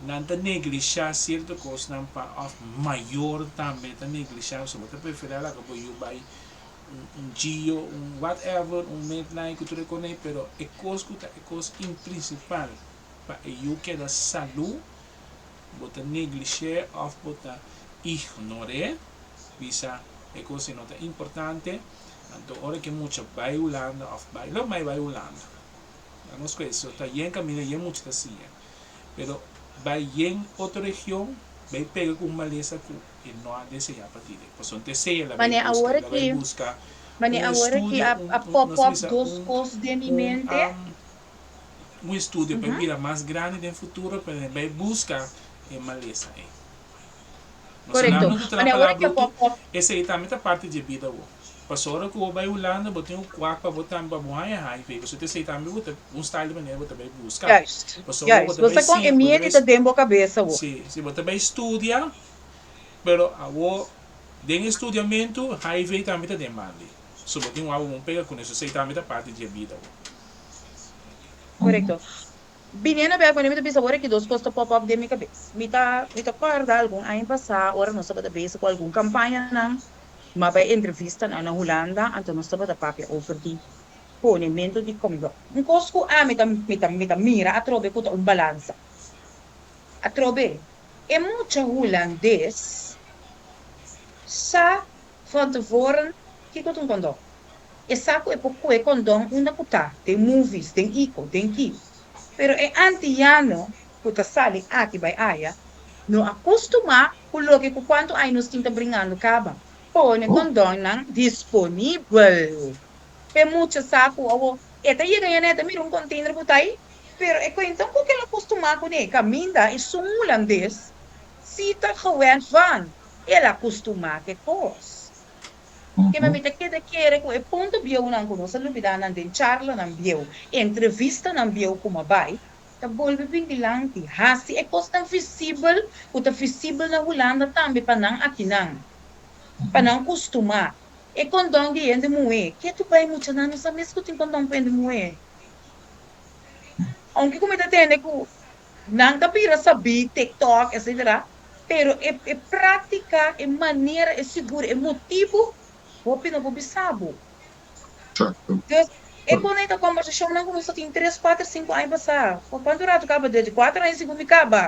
Nan ta neglishá sierto kosnan pa òf mayor tambe ta neglishá, pasobra bo ta preferá laga bo yu bai un un Gio, un whatever, un Midnight ku tur e konei, pero e kos ku ta e kos in prinsipal pa e yu keda salú, bo ta neglish'é òf bo ta ignor'é, bisa e kos ei no ta importante, anto ora ku e mucha bai Hulanda òf bai, lo mai bai Hulanda, nan nos ku eso ta yen kaminda yen mucha ta siña, pero bai yen otro region bai pega ku un malesa ku. E no a deseá pa tire. Pasobra ta esei el a bai Mane buska. awor El a bai aki, buska mane un awor aki estudio, a un, a un, pop nos ta up bisa dos un, kos den mi un, mente. un estudio pa e Ujú. bira mas grandi den futuro, pa e bai buska e malesa ei. Nos Korekto. nan no ta traha Mane awor palabra aki a brutu, pop up. esei tambe ta parti dje bida bo. Pasobra ora ku bo bai Hulanda bo tin un kwak pa bo tambe pa bo haña hiv, pasobra ta esei tambe bo ta un style di manera bo ta bai buska. Juist, Pasobra bo juist. ta Bo bai sa kon e siña, bo ta miedu bai, ta den bo kabesa bo. si, si bo ta bai studia. Pero awo den e studiamentu hiv tambe ta den bandi. So bo tin wou un pega cune so esey tambe ta parti di e bida awo. Korekto. Biniendo bek wanneer mi ta bisa awor aki dos kos ta pop up den mi kabes. Mi ta mi ta kòrda algun aña pasá ora nos tabata bezig ku algun kampañanan, mi a bai entrevistanan na Hulanda, anto nos tabata papia over di ponementu di kondon. Un kos ku ami ta mi ta mi ta mira atrobe ku ta un balansa. Atrobe, e mucha hulandes sa van tevoren kiko ta un kondon. E sa ku e por kohe kondon unda ku ta, den movies, den iko, den ki. Pero e antiano ku ta sali aki bai aya no a kustumá ku loke ku kuantu aña nos tin ta bringando kaba. Pone kondonnan disponibel. P'e mucha sa ku awor e ta yega ya nèt a mira un kontiner ku ta ei. Pero e cuentan cu kel a costuma cune caminda esun hulandes si ta gewend van el a costuma cu e cos. Kema mi ta keda kere cu e punto bieunan cu nos a lubida nan den charlanan bieu, entrevistanan bieu cu m'a bay, ta bolbe bin dilanti, haci e cosnan visibel cu ta visibel na Hulanda tambe pa nan akinan, pa nan costuma. E condon di hende muhe, ke tu bay muchanan no sa mes cu tin condon pa hende muhe. Aunke ku mi ta tende ku nan ta bira sabí, TikTok, etcetera, pero e e práktika, e manera, e sigur, e motibu, hopi no por bisa bo. Exacto. Dus, e konekta kòmbersashonnan ku nos ta tin tres, kuater, sinku aña pasá. For kuantu ratu kaba? Desde kuater aña segun mi kaba.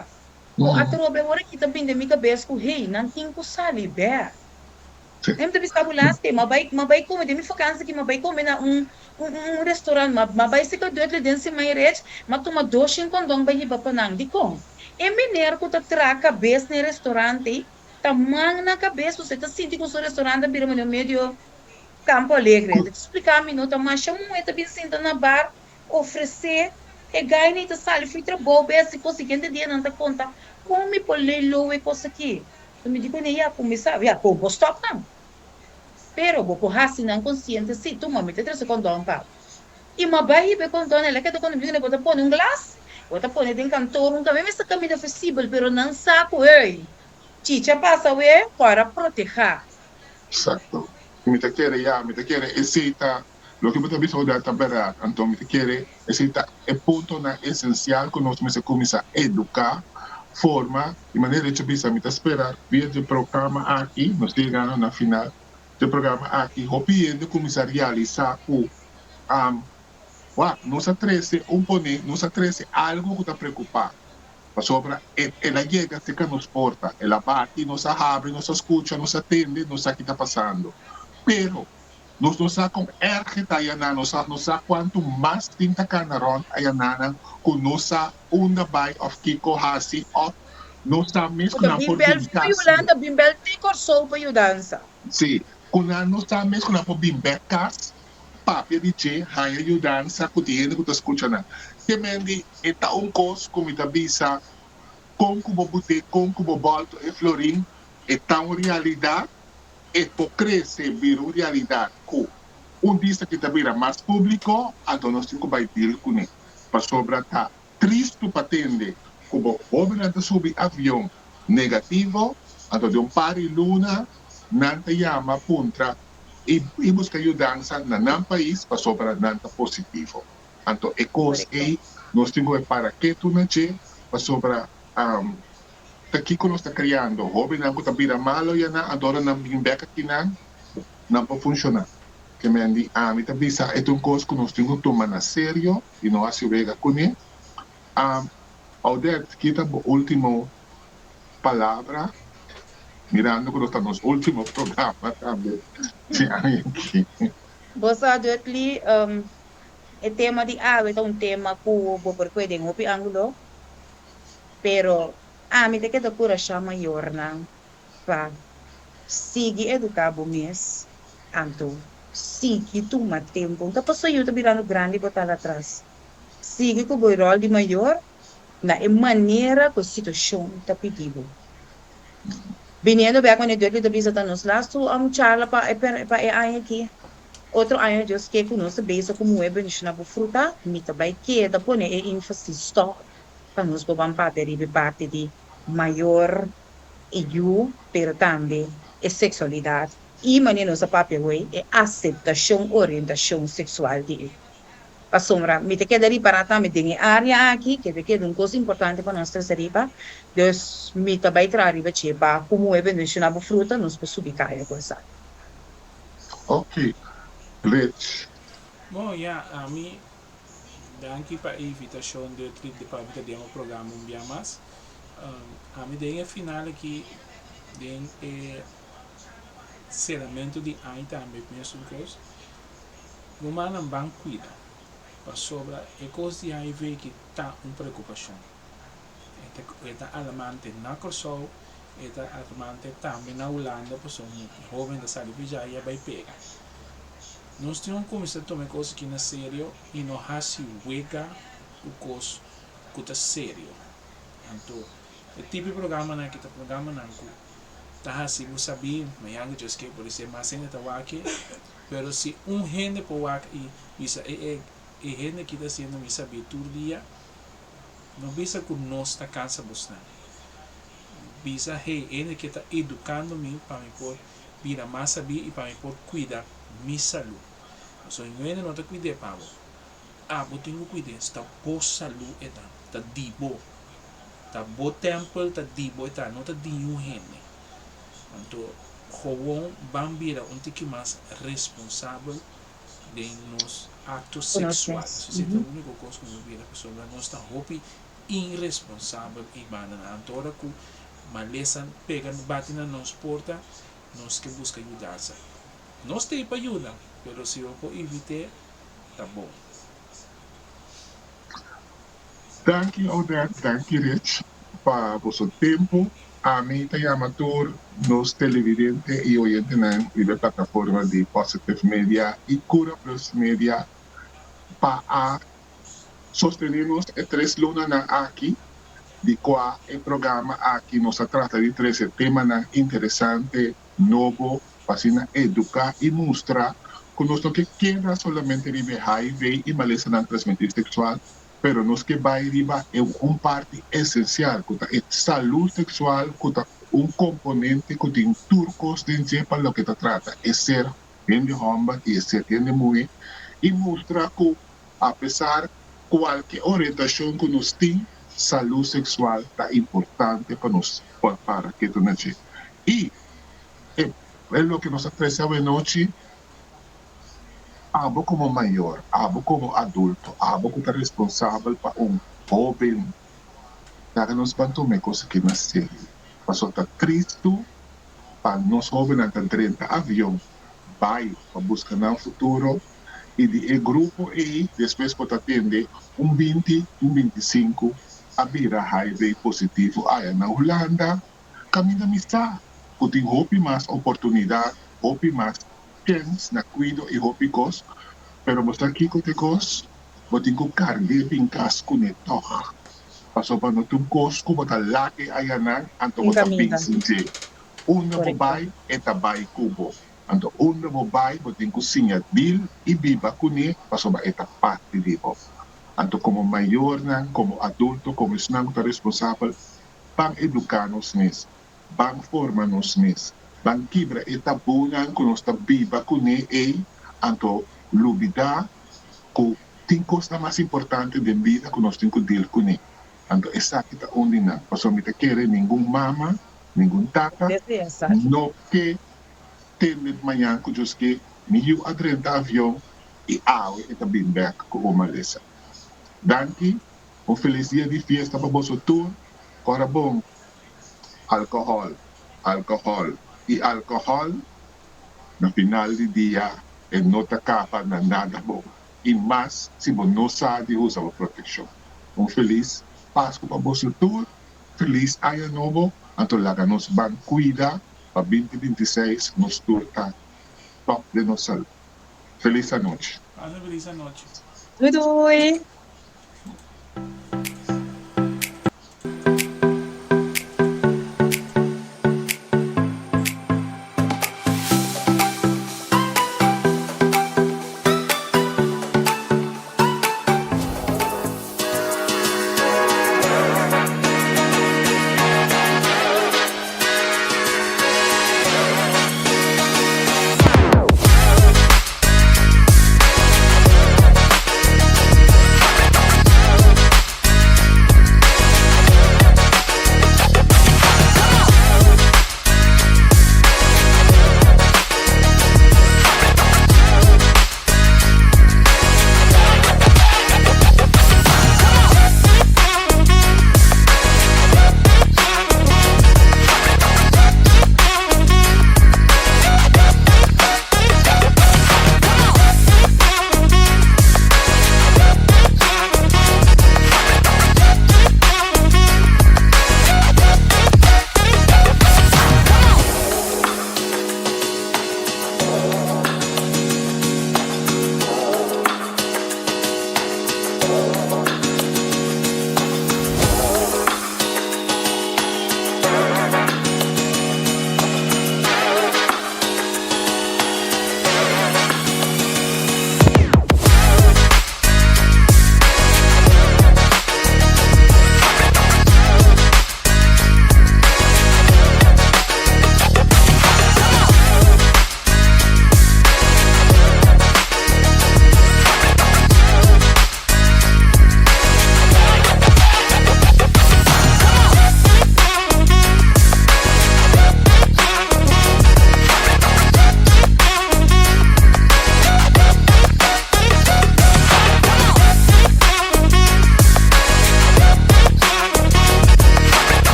Ku atrobe ora ki ta bini den mi kabes ku, hey, nan tin ku sali bèk. Mi ta bisa bo lastima, m'a bai come den mi vakantie aki, m'a bai come na un un restaurant, m'a bai seka Dudley den siman i rech, m'a tuma dos shin kondon bai hiba pa nan. Dikon? E meneer ku ta traha kabes na e restaurant ei ta man na kabes, pasobra e ta sinti ku su restaurant a bira manera medio Campo Alegre. E ta splika mi no ta masha muhé ta bin sinta na bar ofresé e gai nei ta sali fui trabou bes i kos siguiente dia nan ta konta kon mi por lei lou e kos aki. Enton mi di kuné ya ku mi sa ya bo por stòp nan pero bo por hasi nan konsiente si tuma mi ta trese kondòn pa bo i mi a bai hiba e kondòn el a keda kondòn mi di kuné bo ta pone un glas bo ta pone den kantor un kaminda mester kaminda visibel pero nan sa ku ey chicha pasa awe kòrda protehá. Exacto. Mi ta kere ya, mi ta kere esey ta loke bo ta bisa Odette ta berdad. Anto mi ta kere esey ta e puntonan esencial cu nos mester cuminsa educa, forma di manera Richo bisa mi ta spera via dje programa aki, nos ta yegando na final dje programa aki, hopi hende cuminsa realisa cu wak nos a trece un pone, nos a trece algo cu ta preocupa. Pasobra el a yega cerca nos porta, el a bati, nos a habri, nos a scucha, nos a tende, nos sa ki ta pasando. Pero, nos no sa con erg e ta ayanan, nos no sa cuanto mas tin ta cana rond ayananan cu no sa unda bay of kico haci of no sa mes Ku cu ta nan bin por bel bin for cas. Yolanda, bin bel te Corsou pa yudansa. Sí, cu nan no sa mes cu nan por bin bek cas papia di dje, haña yudansa ku tin hende ku ta skucha nan. Te men di e ta un kos ku mi ta bisa kon ku bo but'é, kon ku bo bòltu e florin, e ta un realidat, e por krese bira un realidat ku un disa ki ta bira mas públiko, anto nos tin ku bai deal kuné. Pasobra ta tristu pa tende ku bo hóbennan ta subi avion negativo, anto den un par di luna nan ta yama puntra i buska yudansa na nan pais pasobra nan ta positivo. Anto e kos ei nos tin ku e para ketu na dje pasobra ta kiko nos ta kriando hobennan ku ta bira malo ya nan anto ora nan bin bek akinan nan por funshoná. Ke men di ami ta bisa e ta un kos ku nos tin ku tuma na serio i no hasi wega kuné. Audette, ki ta bo ultimo palabra mirando ku nos ta nos ultimo programa tambe di aña aki. Bo sa Dudley, e tema di awe ta un tema ku bo por kue den hopi ángulo, pero ami ta keda kurashá mayornan pa sigui eduká bo mes, anto sigui tuma tempu. Ta pasobra yu ta birando grandi bo ta latras. Sigui ku bo ròl di mayor na e manera ku e situashon ta pidi bo. Biniendo bek wanneer Dudley ta bisa ta nos lastu charla pa e pa e aña aki. Otro aña Dios ke ku nos ta bezig ku muhé bendishoná bo fruta, mi ta bai keda pone e énfasis tòg pa nos por ban papia riba e parti di mayor i yu, pero tambe e seksualidat i manera nos a papia hoy e aseptashon orientashon seksual di e Pasobra mi ta keda ripará tambe den e área aki, ke ta keda un kos importante pa nos trese riba. Dus mi ta bai traha riba dje pa ku muhé bendishoná bo fruta, nos por subi kaya ku esaki. Ok, Rich. Bon, ya, ami danki pa e invitashon Dutrik di papia ta den bo programa un bia mas. Ami den e final aki, den e seramentu di aña tambe mesun kos. Rumannan ban cuida, pasobra e cos di hiv ki ta un preocupacion. E ta alarmante na Corsou, e ta alarmante tambe na Hulanda pasobra un hoben ta sali p'e y a bay pega. Nos tin cu cuminsa tuma e cos aki na serio y no haci wega cu cos cu ta serio. Anto e tipo di programanan aki ta programanan cu ta haci bo sabi, mañana cu Dios kier pode ser mas hende ta wak-e. Pero si un hende por wak i bisa e e e hende aki ta haciendo mi sabí tur dia, no bisa cu nos ta cansa bosnan. Bisa hey e hende aki ta educando mi pa mi por bira mas sabí i pa mi por cuida mi salú. Pasobra un hende no ta cuid'é pa bo. Abo tin cu cuid'é. Ta bo salú e ta. Ta di bo. Ta bo tempel, ta di bo e ta, no ta di niun hende. Anto gewoon ban bira un tiki mas responsabel den nos acto Ku nos sexual. mes. Esei ta unico cos cu mi bira pasobra nos ta hopi irresponsabel y banda nan. Anto ora cu malesa pega bati na nos porta. Nos ke buska yudansa. Nos ta ei pa yuda, pero si bo por invit'é, ta bon. Danki Odette, danki Rich pa boso tempu. Ami ta yama tur nos televidente y oyentenan riba e plataforma di Positive Media y Cura Plus Media pa a sostene nos e tres lunanan aki di cua e programa aki nos a trata di trece temanan interesante, nobo pa asina educa y mustra cu nos no ke keda solamente riba e hiv y malesanan transmiti sexual, pero nos ke bay riba e un parti esencial cu ta e salud sexual cu ta un componente cu tin tur cos den dje pa loke ta trata e ser hende homber y e ser hende muhe y mustra cu apesar cualke orientacion cu nos tin, salud sexual ta importante pa nos por para keto na dje. Y e loke nos a trece awenochi. Abo komo mayor, abo komo adulto, abo ku ta responsabel pa un hóben, laga nos ban tuma e kos aki na serio. Pasobra ta tristu pa nos hóbennan ta drenta avion bai pa buska nan futuro i di e grupo ei despues bo ta tende un binti, un bintisinku a bira hiv positivo aya na Hulanda. Kaminda mi sa ku tin hopi mas oportunidat, hopi mas chèns na kuido i hopi kos, pero bo sa kiko t'e kos? Bo tin ku karg'é bin kas kuné tòg, pasobra no ta un kos ku bo ta lag'é ayanan anto Un bo ta bin kaminda. sin dje. Unda bo Korekto. bai, e ta bai ku bo. Anto unda bo bai, bo tin ku siña dil i biba kuné, pasobra e ta parti di bo. Anto komo mayornan, komo adulto, komo esnan ku ta responsabel, Ban eduká nos mes. Ban forma nos mes. Ban kibra e tabúnan ku nos ta biba kuné ei, anto lubidá ku tin kosnan mas importante den bida ku nos tin ku dil kuné. Anto esaki ta un di nan. Pasobra mi ta kere ningun mama, ningun tata no ke tende mañan ku Dios ke mi yu a drenta avion i awe e ta bin bèk ku un malesa. Danki. Un felis dia di fiesta pa boso tur. Ora bon, alcohol, alcohol y alcohol, na final di dia e no ta caba na nada bon y mas si bo no sa di usa bo proteccion. Un felis Pascu pa boso tur, felis Aña Nobo, anto laga nos ban cuida pa binti 26 nos tur ta top den nos salud. Felis anochi. Pasa felis anochi. Doei doei.